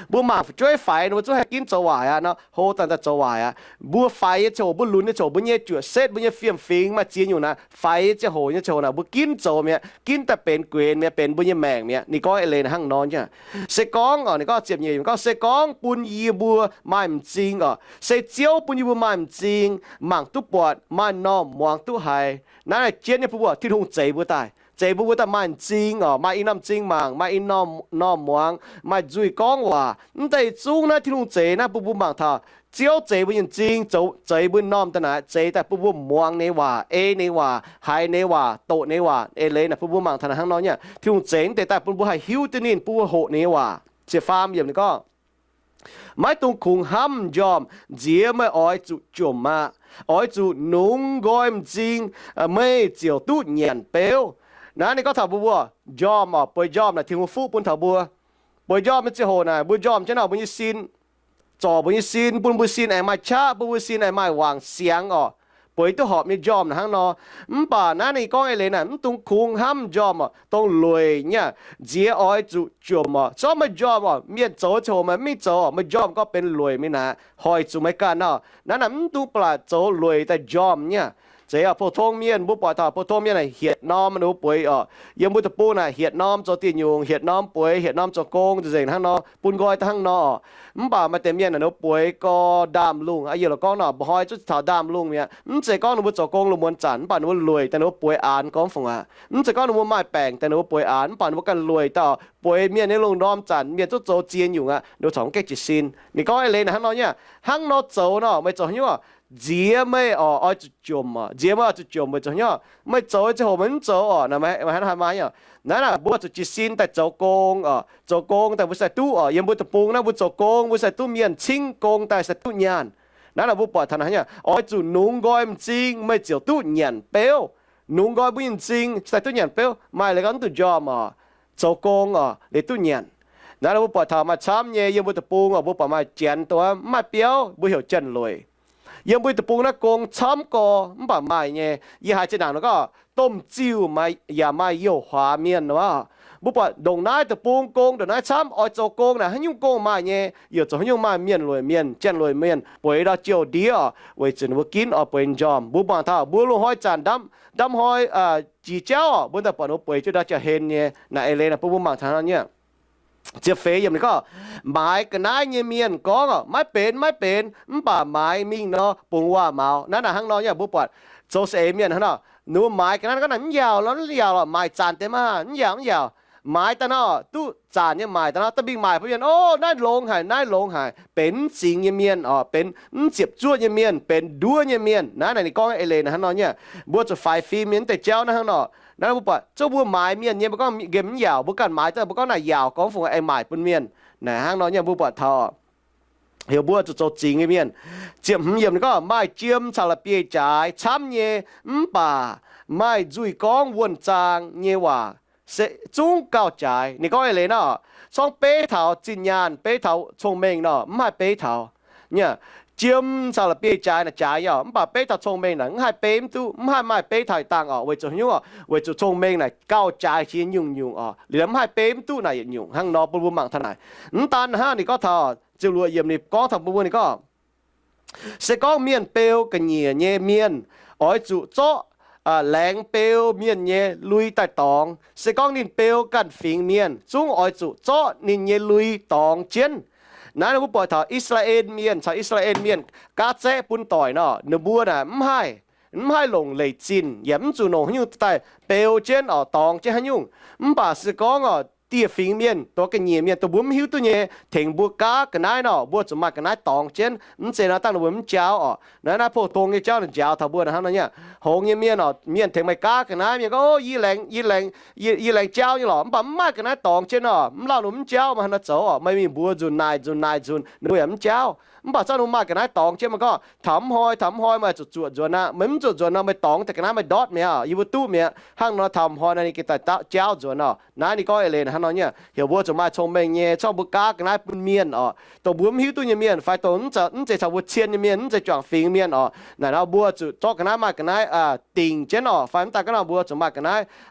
Mbuo mangc fu'jueiv faix nor, mbuo zungv haih ginv zoux waaic aqv nor, hlo daaih daaih zoux waaic aqv. Mbuo faix nyei ziangh hoc, mbuo lunx nyei ziangh hoc, mbuo nyei juoqc setv, mbuo nyei fiem-fingx maaih ziex nyungc naaic, faix nyei ziangh hoc nyei ziangh hoc naaic, mbuo ginv zoux mi'aqv, ginv daaih benx guenx mi'aqv, benx mbuo nyei maengc mi'aqv. Ninh gorngv eix leiz naaic hnangv nor nyei. Se gorngv oc, ninh gorngv ziepc nyeic, ninh gorngv, se gorngv bun yie mbuo maaih m'zing oc, se Ziouv bun yie mbuo maaih m'zing, mangc duqv buatc, maaih m'normh muangx duqv haiz. Naaiv jienv nyei bun mbuo, Tin-Hungh zeix mbuo daaih, zeix mbuo, mbuo daaih maaih m'zing oc, maaih i norm m'zing mangc, maaih i norm, norm muangx, maaih nzuih gorngv waac. Mv deix zungv naaiv Tin-Hungh zeix naaiv bun mbuo mangc taux Ziouv zeix mbuo nyei m'zing, zoux zeix mbuo norm daaih naaic, zeix daaih bun mbuo muangx ninh waac, ei ninh waac, haiz ninh waac, doqc ninh waac. Eix leiz naaic bun mbuo mangc taux naaic hnangv nor nyei. Tin-Hungh zeix mv deix daaih bun mbuo haih hiuv duqv ninh, bun mbuo hoqc ninh nyei waac. Ziepc faam yiemc ninh gorngv, maiv dungx kungx hnamv m'njormh, nziex meih oix zuqc jomc aqv. Oix zuqc nungx nqoi m'zing, meih ziouc duqv nyanc beuv. Naaiv ninh gorngv taux mbuo, mbuo njormh oc, bueix njormh naaic Tin-Hungh fuqv bun taux mbuo. Bueix njormh nyei ziangh hoc naaic, mbuo njormh jienv nor mbuo nyei sin, zorc mbuo nyei sin, bun mbuo sin aengx maaih qaqv, bun mbuo sin aengx maaih wangc siangx oc. Bueix duqv horpc nyei njormh naaic hnangv nor. Mv baac naaiv ninh gorngv eix leiz naaic, mv dungx kungx hnamv m'njormh oc, dongh lueic nyei aqv. Nziex oix zuqc jomc oc. Zorngv meih njormh oc, mienh zoux ziangh hoc meih mv mingh zoux oc, meih njormh gorngv benx lueic mingh naaic, hoic zuqc meih ganh nor. Naaiv naaic mv dungx blatc zoux lueic daaih njormh nyei aqv. Zeiz oc, pou-tong mienh, mbuo buatc taux pou-tong mienh naaic hietc norm ninh mbuo bueix oc. Yiem mbuo deic-bung naaic hietc norm zoux dieh nyungc, hietc norm bueix, hietc norm zoux gong, nzengc hnangv nor, bun nqoi daaih hnangv nor oc. Mv baac maaih deix mienh naaic ninh mbuo bueix gau ndaamv-lungh aqv. Yie lorqc gorngv nor, mba'hnoi zungv taux ndaamv-lungh mi'aqv. Mv zeiz gorngv ninh mbuo zoux gong lungh muonz zanc, mv baac ninh mbuo lueic daaih ninh mbuo bueix aanx gorngv fungc aqv. Mv zeiz gorngv ninh mbuo maaih baengc daaih ninh mbuo bueix aanx, mv baac ninh mbuo ganh lueic daaih oc. Bueix mienh nyei lungh ndorm zanc, mienh zungv zoux ziex nyungc aqv, ninh mbuo corc mv gaengh jiez sin. Ninh gorngv eix leiz naaic hnangv nor nyei aqv, hnangv nor zoux nor, meih zoux haaix nyungc oc? Nziex meih oc, oix zuqc jomc oc. Nziex meih oix zuqc jomc, meih zoux haaix nyungc oc? Meih zoux nyei ziangh hoc meih mv zoux oc, naaiv hnangv haaix maaih nyei oc. Naaiv naaic mbuo zuqc jiez sin daaih zoux gong oc. Zoux gong daaih mbuo sai duqv oc. Yiem mbuo deic-bung naaiv mbuo zoux gong mbuo sai duqv mienh cingv gong daaih sai duqv nyaanh. Naaiv naaic mbuo buatc taux naaiv nyei, oix zuqc nungx nqoi m'zing meih ziouc duqv nyanc beuv. Nungx nqoi mbuo nyei m'zing sai duqv nyanc beuv. Maaih leiz gorngv mv dungx njormh oc, zoux gong oc, liuz duqv nyanc. Naaiv naaic mbuo buatc taux maaih camv nyei yiem mbuo deic-bung oc, mbuo buatc maaih janx dongh mv maaih biauv mbuo heuc janx-lueic. Yiem mbuo deic-bung naaiv gong camv gorx mv baac maaih nyei. Yie haiz zinh ndaangc nor gorngv domh ziuh yaac maaih youh huaax mienh nor. Mbuo buatc ndongc naaiv deic-bung gong ndongc naaiv camv, oix zoux gong naaic haaix nyungc gong maaih nyei. Yaac zoux haaix nyungc maaih mienh lueic mienh, janx-lueic mienh bueix ndau jouh ndiev oc, weic zuqc ninh mbuo ginv oix bueix njormh. Mbuo mangc taux mbuo loz-hnoi zanc ndamv, ndamv hnoi jiex jauv oc, mbuo daaih buatc ninh mbuo bueix jienv ndau jauv-hlen nyei. Naaic eix leiz naaic bun mbuo mangc taux hnangv nyei. Ziepc feix yiemc ninh gorngv, maaiz ga'naaiv nyei mienh gorngv oc, maiv benx, maiv benx, mv baac maaiz mingh nor bungx waac-maux. Naaiv naaic hnangv nor nyei, mbuo buatc zoux saeng-eix mienh hnangv nor, ninh mbuo maaiz ga'naaiv gorngv naaic mv yaauc lorqc, mv yaauc lorqc, maaic zanc deix maah, mv yaauc, mv yaauc. Maaiz daaih nor duqv zanc nyei maaic daaih nor, da'mingh maaic bun mienh, ov, naaiv longx haic, naaiv longx haic, benx mv zingx nyei mienh oc, benx mv ziepc zuoqv nyei mienh, benx nduov nyei mienh. Naaiv naaic ninh gorngv eix leiz naaic hnangv nor nyei. Mbuo zuqc faix fim nyei mv deix jauv naaiv hnangv nor. Naaiv mbuo buatc zungv mbuo maaiz mienh nyei, mbuo gorngv nqemh mv yaauc, mbuo ganh maaiz daaih mbuo gorngv naaic yaauc gorngv fungx aengx maaic bun mienh. Naaic hnangv nor nyei mbuo buatc taux heuc mbuo zuqc zoux zingx nyei mienh. Ziepc hmz yiemc ninh gorngv maaih jiem caux la'bieiv jaaix camv nyei, mv baac maaih nzuih gorngv wuonh zaang nyei waac se zungv gauh jaaix. Ninh gorngv eix leiz nor, corc beiv taux zinh nyaanh, beiv taux cong-mengh nor, mv haih beiv taux. Nyei, jiem caux la'bieiv jaaix naaic jaaix nyei oc, mv baac beiv taux cong-mengh naaic mv haih beiv mv duqv, mv haih maaih beiv taux ih dangh oc. Weic zuqc haaix nyungc oc? Weic zuqc cong-mengh naaic gauh jaaix jiex nyungc-nyungc oc, liuz mv haih beiv mv duqv naaic yietc nyungc. Hnangv nor bun mbuo mangc taux naaic. Mv daan hnangv, ninh gorngv taux ziepc luoqc yiemc ninh gorngv taux bun mbuo, ninh gorngv, se gorngv mienh beu ga'nyiec nyei mienh oix zuqc zorqv laengz beu mienh nyei lui daaih dorngx. Se gorngv ninh beu ganh fingx mienh, zungv oix zuqc zorqv ninh nyei lui dorngx jienv. Naaiv mbuo buatc taux I^saa^laa^en Mienh caux I^saa^laa^en Mienh gaav zaeqv bun doic nor, ninh mbuo naaic mv haih, mv haih longc leic zinh yaac mv zuqc longc haaix nyungc daaih beu jienv oc, dorngx jienv haaix nyungc. Mv baac se gorngv oc, dieh fingx mienh, dongh ga'nyiec mienh, dongh mbuo mv hiuv duqv nyei, tengx mbuo gaav ga'naaiv nor, mbuo zuqc maaih ga'naaiv dorngx jienv. Mv zeiz nor dangh ninh mbuo mv jauv oc. Naaiv naaiv pou-tong nyei jauv ninh njaaux taux mbuo naaiv hnangv nor nyei. Hngongx nyei mienh oc, mienh tengx meih gaav ga'naaiv, mienh gorngv, O, yie laengz, yie laengz jauv nyei lorqc, mv baac mv maaih ga'naaiv dorngx jienv nor, mv lauh ninh mbuo mv jauv, meih hnangv nor zoux oc. Meih mingh mbuox nzunc naaic nzunc naaic nzunc, ninh mbuo yaac mv jauv. Mv baac zorqv ninh mbuo maaih ga'naaiv dorngx jienv, meih gorngv, Taux mv hnoi, taux mv hnoi meih zuqc zuoqc nzuonx aqv. Meih mv zuoqc nzuonx nor, meih dorngx daaih ga'naaiv meih ndortv mi'aqv, yie mbuo duqv mi'aqv. Hnangv nor taux mv hnoi nor ninh gengh daaih jauv nzuonx oc. Naaiv ninh gorngv eix leiz hnangv nor nyei. Heuc mbuo zuqc maaih cong-mengh nyei, zorqv mbuo gaav ga'naaiv bun mienh oc, dongh mbuo mv hiuv duqv nyei mienh fai dongh mv zeiz caux mbuo cien nyei mienh, mv zeiz juangc fingx mienh oc. Naaic nor mbuo zuqc zorqv ga'naaiv maaih ga'naaiv dingc jienv oc, fai mv daaih ga'naaiv mbuo zuqc maaih ga'naaiv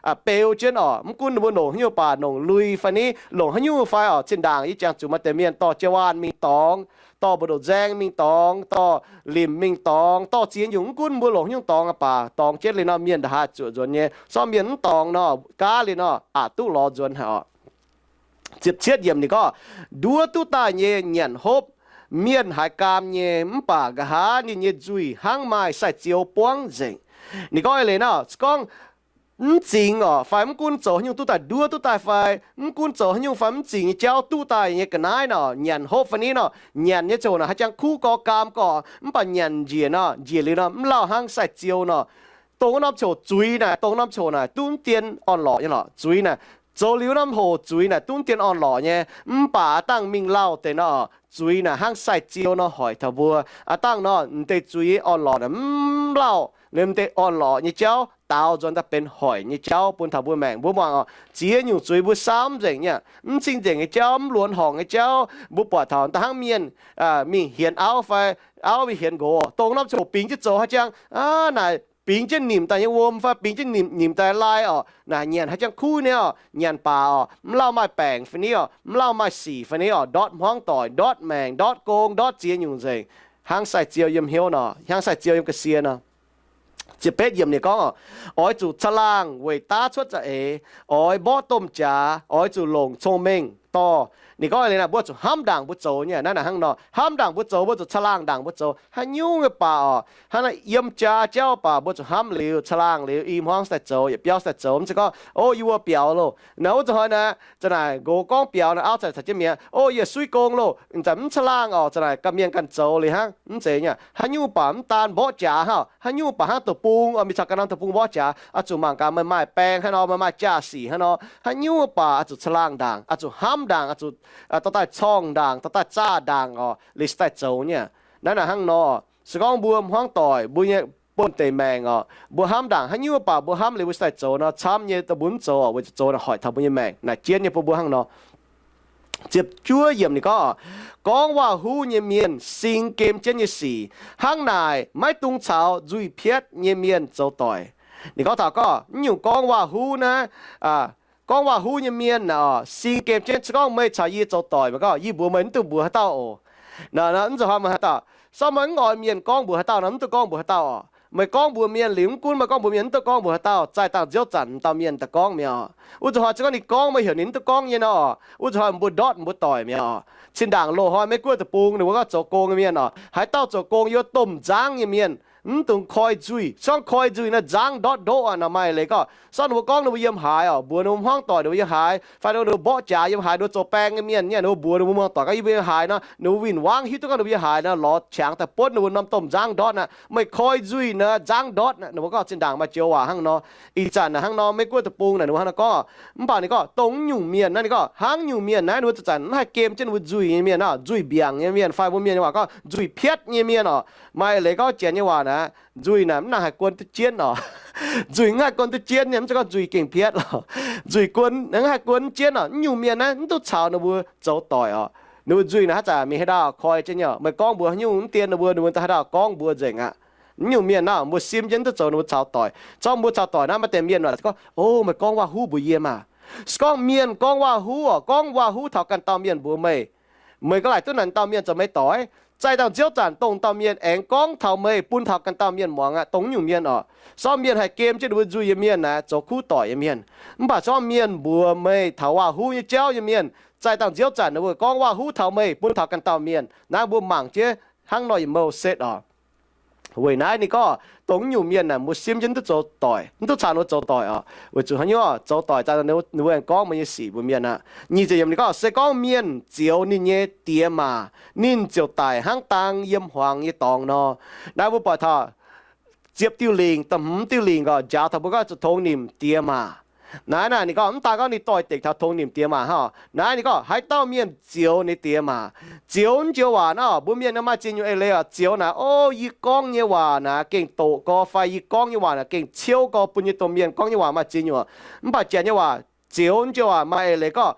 beu jienv oc. Mv gunv ninh mbuo longc haaix nyungc baac, longc lui fai ni, longc haaix nyungc fai oc, zinh ndaangc yie jangx zuqc maaih deix mienh dorh jiu-waanh mingh dorngx, dorh mbu'ndongx nzaeng mingh dorngx, dorh limc mingh dorngx, dorh ziex nyungc, mv gunv mbuo longc haaix nyungc dorngx aqv baac, dorngx jienv liuz nor mienh ndongc haaix zuoqc nzuonx nyei. Zorqv mienh mv dorngx nor, gaav liuz nor aqc duqv lorz nzuonx haic oc. Ziepc cietv yiemc ninh gorngv, Nduov duqv daaih nyei nyanc hopv, mienh haiz gaam nyei, mv baac nqa'haav ninh nyei nzuih hnangv maaih sai-ziou buangv nzengc. Ninh gorngv eix leiz nor, se gorngv mv zingx oc, fai mv gunv zoux haaix nyungc duqv daaih, nduov duqv daaih fai mv gunv zoux haaix nyungc fai mv zingx nyei jauv duqv daaih nyei ga'naaiv nor, nyanc hopv fai ni nor, nyanc nyei ziangh hoc naaic haaix jangx kuv gorx gaam gorx, mv baac nyanc njiec nor, njiec liuz nor mv lauh hnangv sai-ziou nor, dongh wuov norm ziangh hoc zuiz naaic, dongh norm ziangh hoc naaic duqv mv dien orn-lorqc nyei lorqc. Zuiz naaic zoux liuz wuov norm hoc zuiz naaic duqv mv dien orn-lorqc nyei, mv baac aav dangh mingh lauh deix nor, zuiz naaic hnangv sai-ziou nor hoic taux mbuo. Aav dangh nor, m'deix zuiz orn-lorqc naaic mv lauh liuz m'deix orn-lorqc nyei jauv daaux nzuonx daaih benx hoic nyei jauv bun taux mbuo maengc. Mbuo muangx oc, ziex nyungc zuiz mbuo saauv mv nzengc nyei, mv cing-nzengc nyei jauv, mv luonx horngc nyei jauv, mbuo buatc taux da'hnangv mienh mingh hienx auv fai auv mingh hienx nqox, dongh norm ziangh hoc bingx jienv zoux haaix jangx, aa, naaic bingx jienv nimc daaih nyei wuom fai bingx jienv nimc, nimc daaih lai oc, naaic nyanc haaix jangx kuv nyei oc, nyanc baac oc, mv lauh maaih baengc fai ni oc, mv lauh maaih sic fai ni oc, ndortv hmuangv doic, ndortv maengc, ndortv gong, ndortv ziex nyungc nzengc, hnangv sai-ziou yiem hnyouv nor, hnangv sai-ziou yiem ga'sie nor. Ziepc betv yiemc ninh gorngv oc, Oix zuqc caangh laangh weic daav cuotv za'eix, oix mborqv domh jaax, oix zuqc longc cong-mengh dorh. Ninh gorngv eix leiz naaic mbuo zuqc hnamv ndaangc mbuo zoux nyei. Naaiv naaic hnangv nor, hnamv ndaangc mbuo zoux, mbuo zuqc caangh laangh ndaangc mbuo zoux. Haaix nyungc nyei baac oc, hnangv naaiv yiem jaa jauv baac mbuo zuqc hnamv liuz, caangh laangh liuz, i hmuangv daaih zoux, yietc biauv daaih zoux. Mv zeiz gorngv, O, yie mbuo biaux loh, naaic wuov zuqc hnoi naaic, za'naaic nqox gorngv biaux naaic, auv caux caux jienv mi'aqv, O, yie suiv gong loh, zanc mv caangh laangh oc, za'naaic ganh mienh ganh zoux liuz hnangv. Mv zeiz nyei. Haaix nyungc baac mv daan mborqv jaax hnangv, haaix nyungc baac hnangv deic-bung oc, mingh caux ganh norm deic-bung mborqv jaax, oix zuqc mangc gaax meih maaih baeng haaix nor, meih maaih jaa-sic haaix nor. Haaix nyungc baac oix zuqc caangh laangh ndaangc, oix zuqc hnamv ndaangc, oix zuqc dorh daaih corngh ndaangc, dorh daaih zaah ndaangc oc, liuz daaih zoux nyei. Naaiv naaic hnangv nor, se gorngv mbuo hmuangv doic, mbuo nyei buonv-deic maengc oc, mbuo hnamv ndaangc haaix nyungc baac mbuo hnamv liuz mbuo daaih zoux nor, camv nyei dongh mbuo mv zoux oc, weic zuqc zoux naaic hoic taux mbuo nyei maengc, naaic jienv nyei bun mbuo hnangv nor. Ziepc juov yiemc ninh gorngv, Gorngv waac-huv nyei mienh sing gem jienv nyei sic. Hnangv naaic maiv dungx caux nzuih piatv nyei mienh zoux doic. Ninh gorngv taux gorngv, mv nyungc gorngv waac-huv naaiv, gorngv waac-huv nyei mienh naaic oc, sing gem jienv. Se gorngv meih caux yie zoux doic, meih gorngv, yie mbuox meih mv duqv mbuox haaix dauh oc. Naaic, mv zuqc hnoi meih haaix dauh, se gorngv meih mv oix mienh gorngv mbuox haaix dauh nor, mv duqv gorngv mbuox haaix dauh oc. Meih gorngv mbuox mienh liuz, mv gunv meih gorngv mbuox mienh, mv duqv gorngv mbuox haaix dauh, zaih dangh nziouv zanc m'dauh mienh daaih gorngv mi'aqv oc. Wuov zuqc hnoi se gorngv ninh gorngv meih heuc ninh mv duqv gorngv nyei nor, wuov zuqc hnoi mbuo ndortv mbuo doic mi'aqv oc. Cin-ndaangc loz-hnoi Meiv-Guoqv deic-bung ninh mbuo gorngv zoux gong nyei mienh oc, haaix dauh zoux gong yiem domh nzangv nyei mienh, mv dungx koi nzuih. Se gorngv koi nzuih naaic nzangv ndortv ndoqv aqv nor, maaih leiz gorngv, se gorngv ninh mbuo gorngv ninh mbuo yiem haaix oc, mbuox ninh mbuo hmuangv doic ninh mbuo yiem haaix, fai ninh mbuo mborqv jaax yiem haaix, ninh mbuo zoux baeng nyei mienh, ninh mbuo mbuox ninh mbuo hmuangv doic gorngv yie mbuo yiem haaix nor, ninh mbuo win-wangv hiuv duqv gorngv ninh mbuo yiem haaix nor, lorz qangx daaih buonv ninh mbuo norm domh nzangv ndortv aqv. Meih koi nzuih naaic nzangv ndortv aqv. Ninh mbuo gorngv cin-ndaangc maaih joux waac hnangv nor. Ih zanc naaic hnangv nor, Meiv-Guoqv deic-bung naaic ninh mbuo hnangv nor gorngv. Mv baac ninh gorngv dongh nyungc mienh naaiv, ninh gorngv hnangv nyungc mienh naaiv, ninh mbuo zanc-zanc mv haih gem jienv ninh mbuo nzuih nyei mienh oc, nzuih mbiaangc nyei mienh, fai mbuo mienh nyei waac gorngv nzuih piatv nyei mienh oc. Maaih leiz gorngv Janx nyei waac naaic, nzuih naaic mv nangc haih guon duqv jienv oc. Nzuih mv haih guon duqv jienv nyei, mv zeiz gorngv nzuih gengh piatv oc. Nzuih guon, mv haih guon jienv oc. Mv nyungc mienh naaiv mv duqv caux ninh mbuo zoux doic oc. Ninh mbuo nzuih naaic haaix zanc mingh haaix dauh koi jienv nyei oc. Meih gorngv mbuox haaix nyungc mv dien ninh mbuo, ninh mbuo haaix dauh gorngv mbuox nzengc aqv. Mv nyungc mienh naaiv mbuo simv jienv duqv zoux ninh mbuo caux doic. Se gorngv mbuo caux doic naaiv, maaih deix mienh waac gorngv, O, meih gorngv waac-huv mbuox yie maah. Se gorngv mienh gorngv waac-huv oc, gorngv waac-huv taux ganh dauh mienh mbuox meih, meih ganh laaic duqv naaic dauh mienh zoux meih doic. Zaih dangh nziouv zanc dongh dauh mienh aengx gorngv taux meih bun taux ganh dauh mienh muangx aqv. Dongh nyungc mienh oc, se gorngv mienh haih gem jienv ninh mbuo nzuih nyei mienh naaic, zoux kuv doic nyei mienh. Mv baac se gorngv mienh mbuox meih taux waac-huv nyei jauv nyei mienh, zaih dangh nziouv zanc ninh mbuo gorngv waac-huv taux meih bun taux ganh dauh mienh. Naaiv mbuo mangc jienv hnangv nor yietc mouh setv oc. Weic naaiv ninh gorngv dongh nyungc mienh naaic mbuo simv jienv mv duqv zoux doic, mv duqv caux ninh mbuo zoux doic oc. Weic zuqc haaix nyungc oc, zoux doic zaqc ninh mbuo aengx gorngv mbuo nyei sic mbuox mienh aqv. Nyic ziepc yiemc ninh gorngv, se gorngv mienh zioux ninh nyei diex maac, ninh ziouc daic hnangv dang yiem hmuangx nyei dorngx nor. Naaiv mbuo buatc taux ziepc diuh lingc, da'hmz diuh lingc oc, njaaux taux mbuo gorngv zuqc tongx nimc diex maac. Naaiv naaic ninh gorngv mv daan gorngv ninh doix-dekc taux tongx nimc diex maac hnangv. Naaiv ninh gorngv haaix dauh mienh zioux ninh diex maac, zioux naaiv joux waac naaiv oc, mbuo mienh nor maaih ziex nyungc eix leiz oc, zioux naaic, o, yie gorngv nyei waac naaic gengh doqc gorx fai yie gorngv nyei waac naaic gengh ciouv gorx bun nyei domh mienh gorngv nyei waac maaih ziex nyungc. Mv baac janx nyei waac zioux naaiv joux waac maaih eix leiz gorngv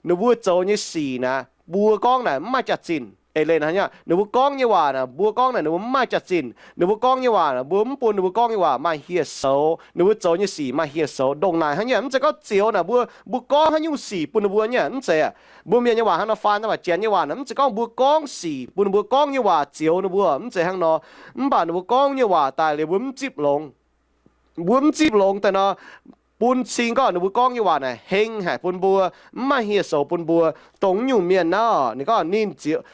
ninh mbuo zoux nyei sic naaic mbuo gorngv naaic mv maaih jaax-zinh. Eix leiz ninh mbuo gorngv nyei waac naaic mbuo gorngv naaic ninh mbuo mv maaih jaax-zinh. Ninh mbuo gorngv nyei waac naaic mbuo mv bun ninh mbuo gorngv nyei waac maaih hieh soux. Ninh mbuo zoux nyei sic maaih hieh soux. Ndongc naaic hnangv nyei, mv zeiz gorngv zioux naaic mbuo, mbuo gorngv haaix nyungc sic bun ninh mbuo nyei, mv zeiz aqv. Mbuo mienh nyei waac hnangv nor faan, mv baac janx nyei waac naaic mv zeiz gorngv mbuo gorngv sic bun ninh mbuo gorngv nyei waac zioux ninh mbuo, mv zeiz hnangv nor. Mv baac ninh mbuo gorngv nyei waac daaih liuz mbuo mv zipv longx. Mbuo mv zipv longx daaih nor, bun cing gorngv ninh mbuo gorngv nyei waac naaic heng haic bun mbuo, mv maaih hieh soux bun mbuo. Dongh nyungc mienh naaic ninh gorngv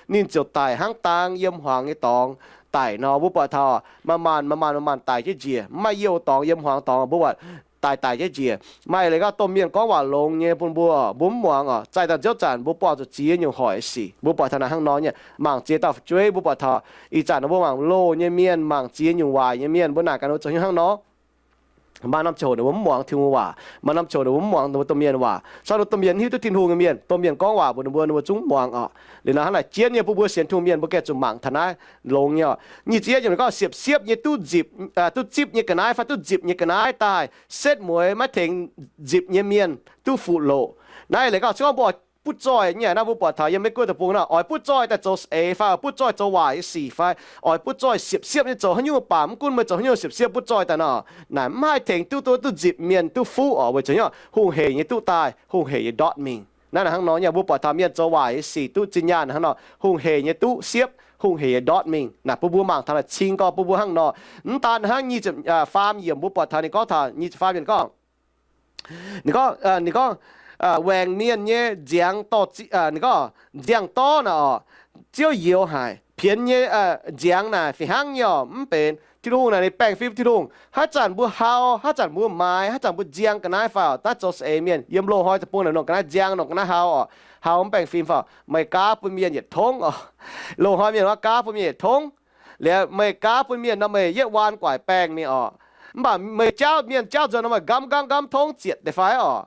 ninh ziouc daic hnangv dang yiem hmuangx nyei dorngx daic nor. Mbuo buatc taux maaih maanh maaih maanh maaih maanh daic jienv njiec, mv maaih youh dorngx yiem hmuangx dorngx, mbuo buatc daic daic jienv njiec. Maaih leiz gorngv domh mienh gorngv waac longx nyei bun mbuo, mbuo mv muangx oc. Zaih daaih nziouv zanc mbuo buangh zuqc ziex nyungc hoic sic. Mbuo buatc taux naaic hnangv nor nyei, mangc ziex dauh fu'jueiv, mbuo buatc taux ih zanc mbuo mangc loz nyei mienh, mangc ziex nyungc waaic nyei mienh, mbuo naaic gaax ninh mbuo zoux haaix nyungc hnangv nor. Maaih norm ziangh hoc ninh mbuo mv muangx Tin-Hungh waac, maaih norm ziangh hoc ninh mbuo mv muangx ninh mbuo domh mienh waac. Sou ninh domh mienh hiuv duqv Tin-Hungh nyei mienh, domh mienh gorngv waac mbuox ninh mbuo, ninh mbuo zungv muangx oc. Liuz nor hnangv naaic jienv nyei bun mbuo sienx Tin-Hungh mienh mbuo gengh zuqc mangc taux naaiv longx nyei oc. Nyic ziepc yietv ninh gorngv siepv-siepv nyei duqv nzipc, duqv zipv nyei ga'naaiv fai duqv nzipc nyei ga'naaiv daaih, setv mueiz maiv tengx nzipc nyei mienh duqv fuqv loqc. Naaiv leiz gorngv se gorngv mbuo oix butv zoih nyei, naaiv mbuo buatc taux yiem Meiv Guoqv deic-bung naaiv, oix butv zoih daaih zoux saeng-eix fai oix butv zoih zoux waaic nyei sic fai oix butv zoih siepv-siepv nyei zoux haaix nyungc baac mv gunv meih zoux haaix nyungc siepv-siepv butv zoih daaih nor, naaic mv haih tengx duqv duqv duqv nzipc mienh duqv fuqv oc. Weic zuqc hungh hec nyei duqv daaih, hungh hec nyei ndortv mingh. Naaiv naaic hnangv nor nyei, mbuo buatc taux mienh zoux waaic nyei sic duqv zinh nyaanh hnangv nor, hungh hec nyei duqv siepv, hungh hec nyei ndortv mingh. Naaic bun mbuo mangc taux naaic cing gorx bun mbuo hnangv nor. Mv daan hnangv nyic ziepc faam yiemc mbuo buatc taux ninh gorngv taux nyic ziepc faam yiemc gorngv, ninh gorngv, ninh gorngv, waengc mienh nyei nziangx dorh, ninh gorngv nziangh dorv naaic oc, ziouv youx haic. Pienx nyei nziangx naaic fih hnangv nyei oc, mv benx. Tin-Hungh naaic ninh baengh fim Tin-Hungh. Haaix zanc mbuo hau, haaix zanc mbuo maaiz, haaix zanc mbuo nziang ga'naaiv fai oc, naaiv zoux saeng-eix mienh yiem loz-hnoi deic-bung naaic nongc ga'naaiv nziang, nongc ga'naaiv hau oc, hau mv baengh fim fai oc. Meih gaav bun mienh yietc tongv oc. Loz-hnoi mienh wuov gaav bun mienh yietc tongv. Liuz meih gaav bun mienh nor meih yietv waan guaaic baengh mingh oc. Mv baac meih jaauv mienh jaauv nzuonx nor meih nqamv nqamv nqamv tongv zietc deix fai oc.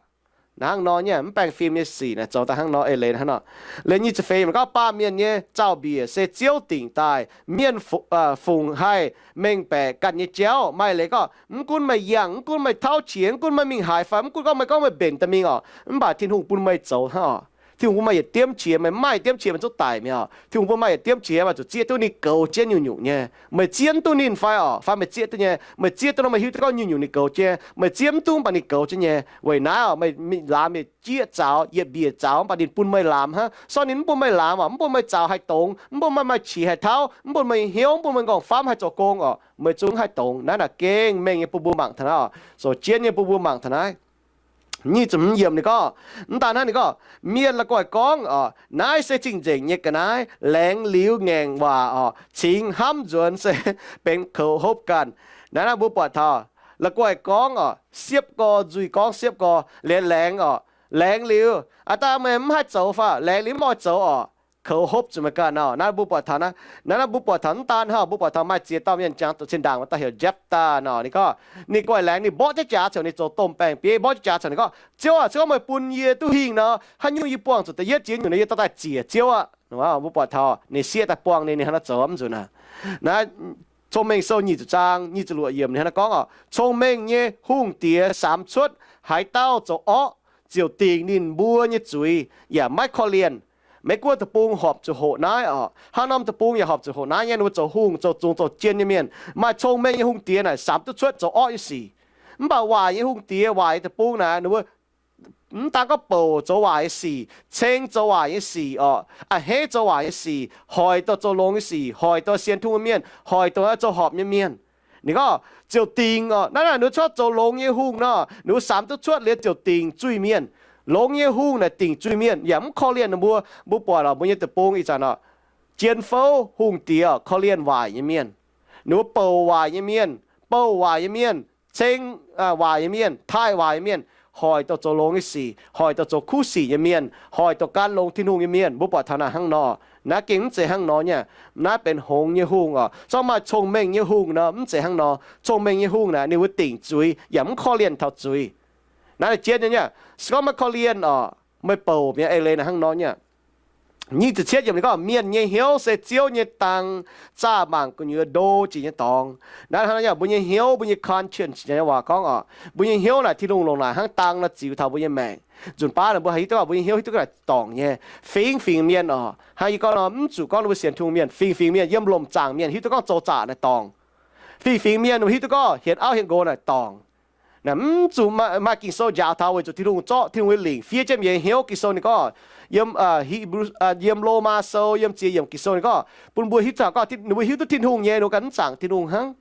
Hnangv nor nyei mv baengh fim nyei sic naaic zoux daaih hnangv nor eix leiz hnangv nor. Liuz nyic ziepc feix ninh gorngv baamh mienh nyei zaux-mbiec se Ziouv dingc daaih, mienh fungc haih mengh baeqc ganh nyei jauv. Maaih leiz gorngv mv gunv meih yangh, mv gunv meih tauv qiex, mv gunv meih mingh haaix fai mv gunv gorngv meih gorngv meih mbenc daaih mingh oc, mv baac Tin-Hungh bun meih zoux hnangv oc. Tin-Hungh bun meih yietc diemv qiex, meih mv maaih yietc diemv qiex meih zungv daic mi'aqv. Tin-Hungh bun meih yietc diemv qiex meih zuqc zieqv duqv ninh goux jienv nyungc-nyungc nyei. Meih zieqv mv duqv ninh fai oc, fai meih zieqv duqv nyei, meih zieqv duqv nor meih hiuv duqv gorngv nyungc-nyungc ninh goux jienv. Meih zieqv mv duqv mv baac ninh goux jienv nyei. Weic naaiv oc, meih laamx yietc jieqv zaux, yietc mbiec zaux mv baac ninh bun meih laamx hnangv. Sortv ninh mv bun meih laamx oc, mv bun meih zaux haih dongz, mv bun meih maaih qiex haih tauv, mv bun meih hnyouv, mv bun meih m'nqorngv famv haih zoux gong oc, meih zungv haih dongz. Naaiv naaic gengh mengh nyei bun mbuo mangc taux naaiv oc, zoux jienv nyei bun mbuo mangc taux naaiv. Nyic ziepc hmz yiemc ninh gorngv, mv daan hnangv ninh gorngv, mienh la'guaih gorngv oc, naaiv se cing-nzengc nyei ga'naaiv, laengz liuz ngaengc waac oc, cingx hnamv nzuonx se benx koux hopv ganh. Naaiv naaiv mbuo buatc taux la'guaih gorngv oc, siepv gorx nzuih gorngv siepv gorx, liuz laengz oc, laengz liuz a'daaih meih mv haih zoux fai laengz liuz mv oix zoux oc, koux hopv zuqc meih ganh oc. Naaiv mbuo buatc taux naaiv, naaiv naaiv mbuo buatc taux mv daan hnangv, mbuo buatc taux maaih ziex dauh mienh jangx doqc zinh ndaangc, maaih dauh heuc Jepv^taa nor, ninh gorngv ninh guaih laengz ninh mborqv jienv jaax caux ninh zoux domh baeng-bieiv, mborqv jienv jaax caux ninh gorngv, Ziouv aac, se gorngv meih bun yie duqv hingh nor, haaix nyungc yie buangh zuqc da'yietv jiex nyungc nor yie dorh daaih ziec Ziouv aqv. Mbuo buatc taux ninh sieqv daaih buangh ninh, ninh hnangv naaiv zoux mv nzunc aqv. Naaiv Cong-Mengh Sou nyic ziepc zaang nyic ziepc luoqc yiemc ninh hnangv naaiv gorngv oc, cong-mengh nyei hungh diex samx cuotv haaix dauh zoux orqv, ziouc dingc ninh mbuo nyei zuiz yaac maiv korv-lienh. Meiv Guoqv deic-bung horpc zuqc hoqc naaiv oc. Haaix norm deic-bung yaac horpc zuqc hoqc naaiv nyei, ninh mbuo zoux hungh, zoux zungx, zoux jien nyei mienh. Maaih cong-mengh nyei hungh diex naaic samx duqv cuotv zoux orqv nyei sic. Mv baac waaic nyei hungh diex, waaic nyei deic-bung naaic, ninh mbuo mv daan gorngv bouc zoux waaic nyei sic, ceng zoux waaic nyei sic oc, a'hneiv zoux waaic nyei sic, hoic dorh zoux longx nyei sic, hoic dorh sienx Tin-Hungh nyei mienh, hoic dorh zoux horpc nyei mienh. Ninh gorngv ziouc dingc oc. Naaiv naaic ninh mbuo cuotv zoux longx nyei hungh nor, ninh mbuo samx duqv cuotv liuz ziouc dingc zuiz-mienh. Longx nyei hungh naaic dingc zuiz-mienh yaac mv korv-lienh ninh mbuo. Mbuo buatc oc, mbuo nyei deic-bung ih zanc oc, jien fouv hungh diex korv-lienh waaic nyei mienh. Ninh mbuo bouc waaic nyei mienh, bouh waaic nyei mienh, ceng waaic nyei mienh, taaih waaic nyei mienh, hoic douh zoux longx nyei sic, hoic douh zoux kuv sic nyei mienh, hoic douh gan longx Tin-Hungh nyei mienh. Mbuo buatc taux naaic hnangv nor. Naaiv gengh mv zeiz hnangv nor nyei. Naaiv benx hngongx nyei hungh oc. Se gorngv maaih cong-mengh nyei hungh nor, mv zeiz hnangv nor. Cong-mengh nyei hungh naaic ninh mbuo dingc zuiz yaac mv korv-lienh taux zuiz. Naaiv jienv nyei, se gorngv maiv korv-lienh oc, meih bouc mi'aqv. Eix leiz naaic hnangv nor nyei. Nyic ziepc cietv yiemc ninh gorngv, mienh nyei hnyouv se Ziouv nyei dang, zaah mangc gu'nyuoz ndo jiex nyei dorngx. Naaiv hnangv nor, mbuo nyei hnyouv, mbuo nyei conscience nyei waac gorngv oc, mbuo nyei hnyouv naaic Tin-Hungh longc naaic hnangv dang nor ziux taux mbuo nyei maengc. Nzunc baav naaic mbuo haih hiuv duqv gorngv mbuo nyei hnyouv hiuv duqv naaic dorngc nyei, fingx fingx mienh oc. Hnangv yie gorngv nor, mv zuqc gorngv ninh mbuo sienx Tin-Hungh mienh, fingx fingx mienh yiem lomc zaangc mienh hiuv duqv gorngv zoux zaqc naaic dorngc. Fingx fingx mienh hiuv duqv gorngv hienx auv hienx nqox naaic dorngc. Naaic mv zuqc maaih Ging-Sou njaaux taux weic zuqc Tin-Hungh zorqv Tin-Hungh nyei lingc fiev jienv mienh nyei hnyouv. Ging-Sou ninh gorngv, yiem Lomaa Sou yiem ziex yiemc Ging-Sou ninh gorngv bun mbuo hiuv duqv, ninh mbuo hiuv duqv Tin-Hungh nyei, ninh mbuo ganh mv zaangc Tin-Hungh hnangv.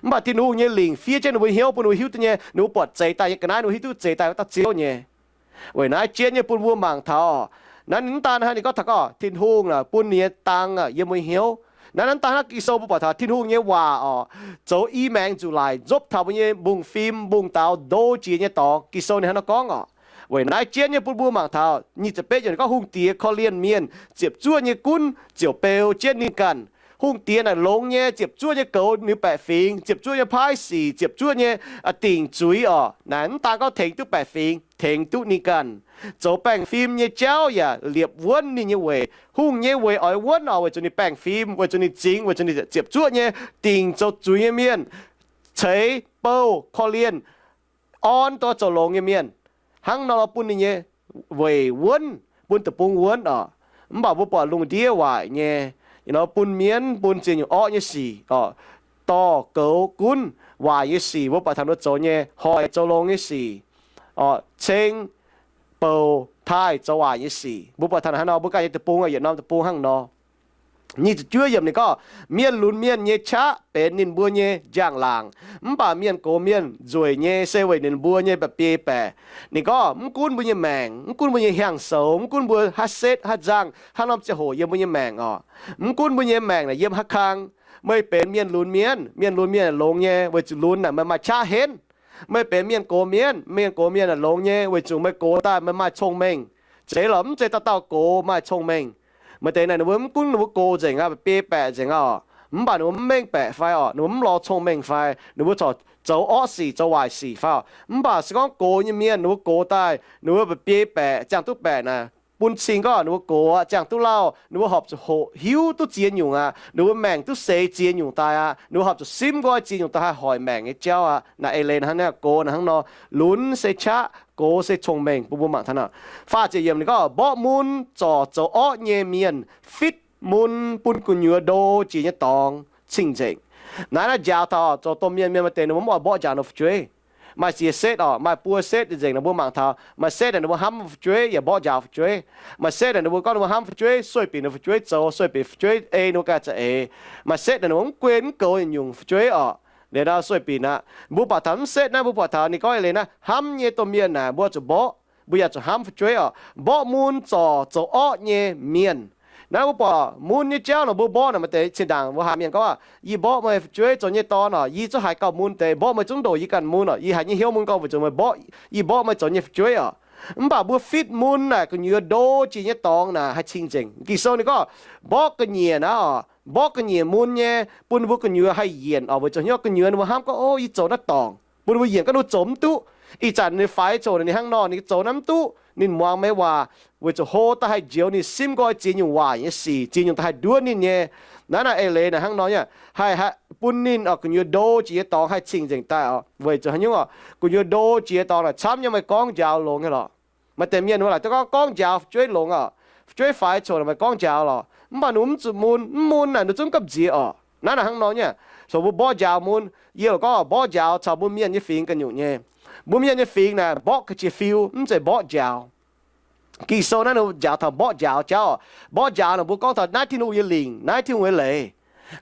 Mv baac Tin-Hungh nyei lingc fiev jienv ninh mbuo hnyouv bun ninh mbuo hiuv duqv nyei, ninh mbuo buatc zeix daaih nyei ga'naaiv ninh mbuo hiuv duqv zeix daaih wuov dauh Ziouv nyei. Weic naaiv jienv nyei bun mbuo mangc taux, naaiv ninh mv daan hnangv ninh gorngv taux gorngv Tin-Hungh naaic bun ninh nyei dang yiem mbuo hnyouv. Naaiv mv daan hnangv, Ging-Sou mbuo buatc taux Tin-Hungh nyei waac oc, zoux i maengx nzuqc laic nzopv taux mbuo nyei mbungv-fim mbungv-daaux ndo jiex nyei dorngx. Ging-Sou ninh hnangv nor gorngv oc. Weic naaiv jienv nyei bun mbuo mangc taux nyic ziepc betv yiemc ninh gorngv, hungh diex korv-lienh mienh ziepc zuoqv nyei gunv ziouc beu jienv ninh ganh. Hungh diex naaic longx nyei, ziepc zuoqv nyei goux ninh baeqc fingx, ziepc zuoqv nyei paaiv sic, ziepc zuoqv nyei dingc zuiz oc. Naaic mv daan gorngv tengx duqv baeqc fingx, tengx duqv ninh ganh. Zoux baengh fim nyei jauv yaac liepc wuonv ninh nyei weic. Hungh nyei weic oix wuonv oc, weic zuqc ninh baengh fim, weic zuqc ninh zingx, weic zuqc ninh ziepc zuoqv nyei dingc zoux zuiz nyei mienh, ceix bouh korv-lienh, orn dongh zoux longx nyei mienh. Hnangv nor bun ninh nyei weic wuonv, bun deic-bung wuonv oc. Mv baac mbuo buatc lungh ndiev waaic nyei, bun mienv bun ziex nyungc orqv nyei sic oc, dorh goux gunv waaic nyei sic. Mbuo buatc taux ninh mbuo zoux nyei hoic zoux longx nyei sic oc, ceng bouc taaih zoux waaic nyei sic. Mbuo buatc taux hnangv nor, mbuo ganh nyei deic-bung, yietc norm deic-bung hnangv nor. Nyic ziepc juov yiemc ninh gorngv, mienh lunx mienh nyei qaqv benx ninh mbuo nyei njang-laangc, mv baac mienh gox mienh nzueic nyei se weic ninh mbuo nyei mba'biei baeqc. Ninh gorngv mv gunv mbuo nyei maengc, mv gunv mbuo nyei hiaang-soux, mv gunv mbuo haaix setv haaix nzangh, haaix norm ziangh hoc yiem mbuo nyei maengc oc, mv gunv mbuo nyei maengc naaic yiem haaix kang, meih benx mienh lunx mienh. Mienh lunx mienh longx nyei weic zuqc lunx naaic meih maaih qaqv henv. Meih benx mienh gox mienh, mienh gox mienh naaic longx nyei weic zuqc meih gox daaih meih maaih cong-mengh. Zeiz lorqc, mv zeiz dauh dauh gox maaih cong-mengh. Maaih deix naaic ninh mbuo mv gunv ninh mbuo gox nzengc aqv, biei baeqc nzengc aqv, mv baac ninh mbuo mv mengh baeqc fai oc, ninh mbuo mv lorz cong-mengh fai, ninh mbuo corc zoux orqv sic zoux waaic sic fai oc. Mv baac se gorngv gox nyei mienh ninh mbuo gox daaih ninh mbuo mba'biei baeqc, ziangh duqv baeqc naaic, bun cing gorngv ninh mbuo gox aqv, ziangh duqv lauh, ninh mbuo horpc zuqc hoqc hiuv duqv ziex nyungc aqv, ninh mbuo maengc duqv seix ziex nyungc daaih aqv, ninh mbuo horpc zuqc simv nqoi ziex nyungc daaih haih hoic maengc nyei jauv aqv. Naaic eix leiz hnangv naaiv, gox naaic hnangv nor, lunx se qaqv, gox se cong-mengh. Bun mbuo mangc taux naaic, faah ziepc yiemc ninh gorngv, mborqv mun zorc zoux orqv nyei mienh fitv mun bun gu'nyuoz ndo jiex nyei dorngx cing-nzengc. Naaiv naaiv njaaux taux zoux domh mienh, mienh maaih deix ninh mbuo mv oix mborqv njaaux ninh fu'jueiv. Maaih ziex setv oc, maaih buo setv nzengc, ninh mbuo mangc taux maaih setv naaic ninh mbuo hnamv fu'jueiv yaac mborqv njaaux fu'jueiv. Maaih setv naaic ninh mbuo gorngv ninh mbuo hnamv fu'jueiv, sueih binc ninh fu'jueiv zoux, sueih binc fu'jueiv ei ninh mbuo ganh za'eix. Maaih setv naaic ninh mbuo mv guen mv goux nyungc fu'jueiv oc, liuz nor sueih binc aqv. Mbuo buatc taux mv setv naaiv, mbuo buatc taux ninh gorngv eix leiz naaiv, hnamv nyei domh mienh naaic mbuo zuqc mborqv, mbuo yaac zuqc hnamv fu'jueiv oc. Mborqv mun zorc zoux orqv nyei mienh. Naaiv mbuo buatc mun nyei jauv naaic mbuo mborqv naaic, maaih deix zinh ndaangc mbuo haiz mienh gorngv, yie mborqv meih fu'jueiv zoux nyei dorn oc, yie zungv haiz gauh mun deix. Mborqv meih zungv ndongc yie ganh mun oc, yie haiz nyei hnyouv mun gorngv weic zuqc meih mborqv, yie mborqv meih zoux nyei fu'jueiv oc. Mv baac mbuo fitv mun naaic gu'nyuoz ndo jiex nyei dorngx naaic haih cing-nzengc. Ging-Sou ninh gorngv, mborqv ga'nyiec naaiv oc, mborqv ga'nyiec mun nyei bun mbuo gu'nyuoz haih yienc oc, weic zuqc hnyouv gu'nyuoz ninh mbuo hnamv gorngv, o, yie zoux naaiv dorngc, bun ninh mbuo yienc gorngv ninh zoux mv duqv. Ih zanc ninh faix coc ninh hnangv nor, ninh zoux naaiv mv duqv, ninh muangx meih waac, weic zuqc hlo daaih haih njoux ninh, simv nqoi ziex nyungc waaic nyei sic, ziex nyungc daaih haih nduov ninh nyei. Naaiv naaic eix leiz naaic hnangv nor nyei, haih, haih bun ninh oc gu'nyuoz ndo jiex nyei dorngx haih cing-nzengc daaih oc. Weic zuqc haaix nyungc oc, gu'nyuoz ndo jiex nyei dorngx naaic camv nyei, meih gorngv njaaux longx nyei lorqc. Maaih deix mienh ninh mbuo laaic duqv gorngv, gorngv njaaux fu'jueiv longx oc. Fu'jueiv faix coc naaic meih gorngv njaaux lorqc, mv baac ninh mbuo mv zuqc mun, mv mun naaic ninh zungv gamh nziex oc. Naaiv naaic hnangv nor nyei, so mbuo mborqv njaaux mun, yie loc gorngv mborqv njaaux caux mbuo mienh nyei fingx ganh nyungc nyei. Mbuo mienh nyei fingx naaic mborqv ga'qiex fiu, mv zeiz mborqv njaaux. Ging-Sou naaiv ninh njaaux taux mborqv njaaux jauv oc. Mborqv njaaux naaic mbuo gorngv taux naaiv Tin-Hungh nyei lingc, naaiv Tin-Hungh nyei leiz.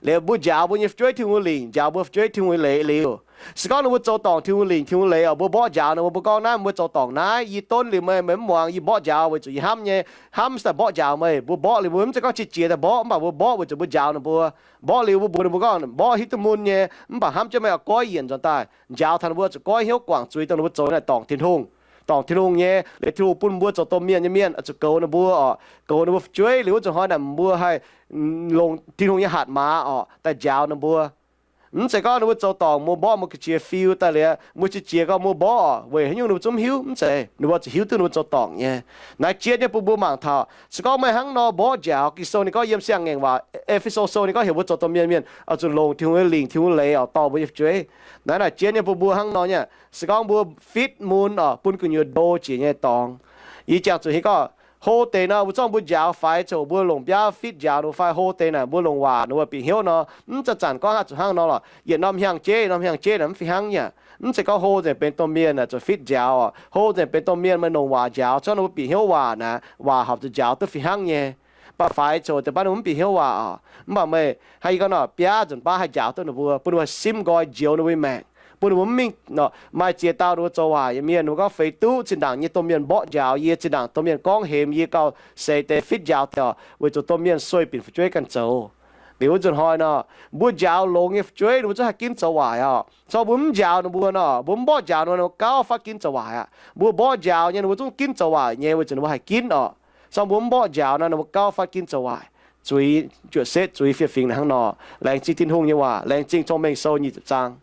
Liuz mbuo njaaux mbuo nyei fu'jueiv Tin-Hungh nyei lingc, njaaux mbuo fu'jueiv Tin-Hungh nyei leiz liuz, Se gorngv ninh mbuo zoux dorngc Tin-Hungh lingc Tin-Hungh leiz oc, mbuo mborqv njaaux ninh mbuo, mbuo gorngv naaiv, mbuo zoux dorngc naaiv, yie donv liuz meih, meih mv muangx, yie mborqv njaaux weic zuqc yie hnamv nyei, hnamv se daaih mborqv njaaux meih. Mbuo mborqv liuz mbuo mv zeiz gorngv qiex jiez daaih mborqv, mv baac mbuo mborqv weic zuqc mbuo njaaux ninh mbuo. Mborqv liuz mbuo mbuox ninh mbuo gorngv, mborqv hiuv duqv mun nyei, mv baac hnamv jienv meih oix goiv yienc nzuonx daaih, njaaux taux ninh mbuo zuqc goiv hnyouv guangc zuiz dongh ninh mbuo zoux naaic dorngc Tin-Hungh, dorngc Tin-Hungh nyei. Liuz Tin-Hungh bun mbuo zoux domh mienh nyei mienh oix zuqc goux ninh mbuo oc, goux ninh mbuo fu'jueiv. Liuz wuov nzunc hnoi naaic mbuo haih longc Tin-Hungh nyei hatc maaz oc daaih njaaux ninh mbuo. Mv zeiz gorngv ninh mbuo zoux dorngc mbuo mborqv mbuo ga'qiex fiu daaih liuz mbuo qiex jiez gorngv mbuo mborqv oc, weic haaix nyungc ninh mbuo zungv mv hiuv? Mv zeiz, ninh mbuo zuqc hiuv duqv ninh mbuo zoux dorngc nyei. Naaiv jienv nyei bun mbuo mangc taux, se gorngv meih hnangv nor mborqv njaaux, Ging-Sou ninh gorngv yiem Siang-Ngaengc Waac, E^fe^so Sou ninh gorngv heuc mbuo zoux domh mienh mienh oix zuqc longc Tin-Hungh nyei lingc, Tin-Hungh leiz oc, dorh mbuo nyei fu'jueiv. Naaiv naaic jienv nyei bun mbuo hnangv nor nyei. Se gorngv mbuo fitv mun oc, bun gu'nyuoz ndo jiex nyei dorngx. Yie jangx zuqc hiuv gorngv, hlo deix nor mbuo zorqv mbuo njaaux faix coc, mbuo longc biaav fitv njaaux ninh mbuo fai hlo deix naaic mbuo longc waac ninh mbuo bieqc hnyouv nor, mv zanc-zanc gorngv haih zuqc hnangv nor lorqc. Yietc norm hnyangx-jeiv, norm hnyangx-jeiv naaic mv fih hnangv nyei. Mv zeiz gorngv hlo nzengc benx domh mienh naaic zuqc fitv njaaux oc. Hlo nzengc benx domh mienh meih longc waac njaaux, zorqv ninh mbuo bieqc hnyouv waac naaic, waac horpc zuqc njaaux duqv fih hnangv nyei. Mv baac faix coc deix baav ninh mbuo mv bieqc hnyouv waac oc, mv baac meih haih yie gorngv nor biaav nzunc baav haih njaaux duqv ninh mbuo, bun ninh mbuo simv nqoi njoux ninh mbuo nyei maengc, bun ninh mbuo mv mingh nor maaih ziex dauh ninh mbuo zoux waaic nyei mienh, ninh mbuo gorngv feix duqv zinh ndaangc nyei domh mienh mborqv njaaux yie, zinh ndaangc domh mienh gorngv hemx yie gauh seix deix fitv njaaux deix oc, weic zuqc domh mienh sueih binc fu'jueiv ganh zoux. Liuz wuov nzunc hnoi nor, mbuo njaaux longx nyei fu'jueiv ninh mbuo zungv haih ginv zoux waaic oc. Cong mbuo mv njaaux ninh mbuo nor, mbuo mv mborqv njaaux ninh mbuo, ninh mbuo gauh fatv ginv zoux waaic aqv. Mbuo mborqv njaaux nyei ninh mbuo zungv ginv zoux waaic nyei, weic zuqc ninh mbuo haih ginv oc. Cong mbuo mv mborqv njaaux nor ninh mbuo gauh fatv ginv zoux waaic. Zuiz, juoqc setv zuiz fiev fingx hnangv nor. Laengz zingh Tin-Hungh nyei waac. Laengz zingh Cong-Mengh Sou nyic ziepc zaang.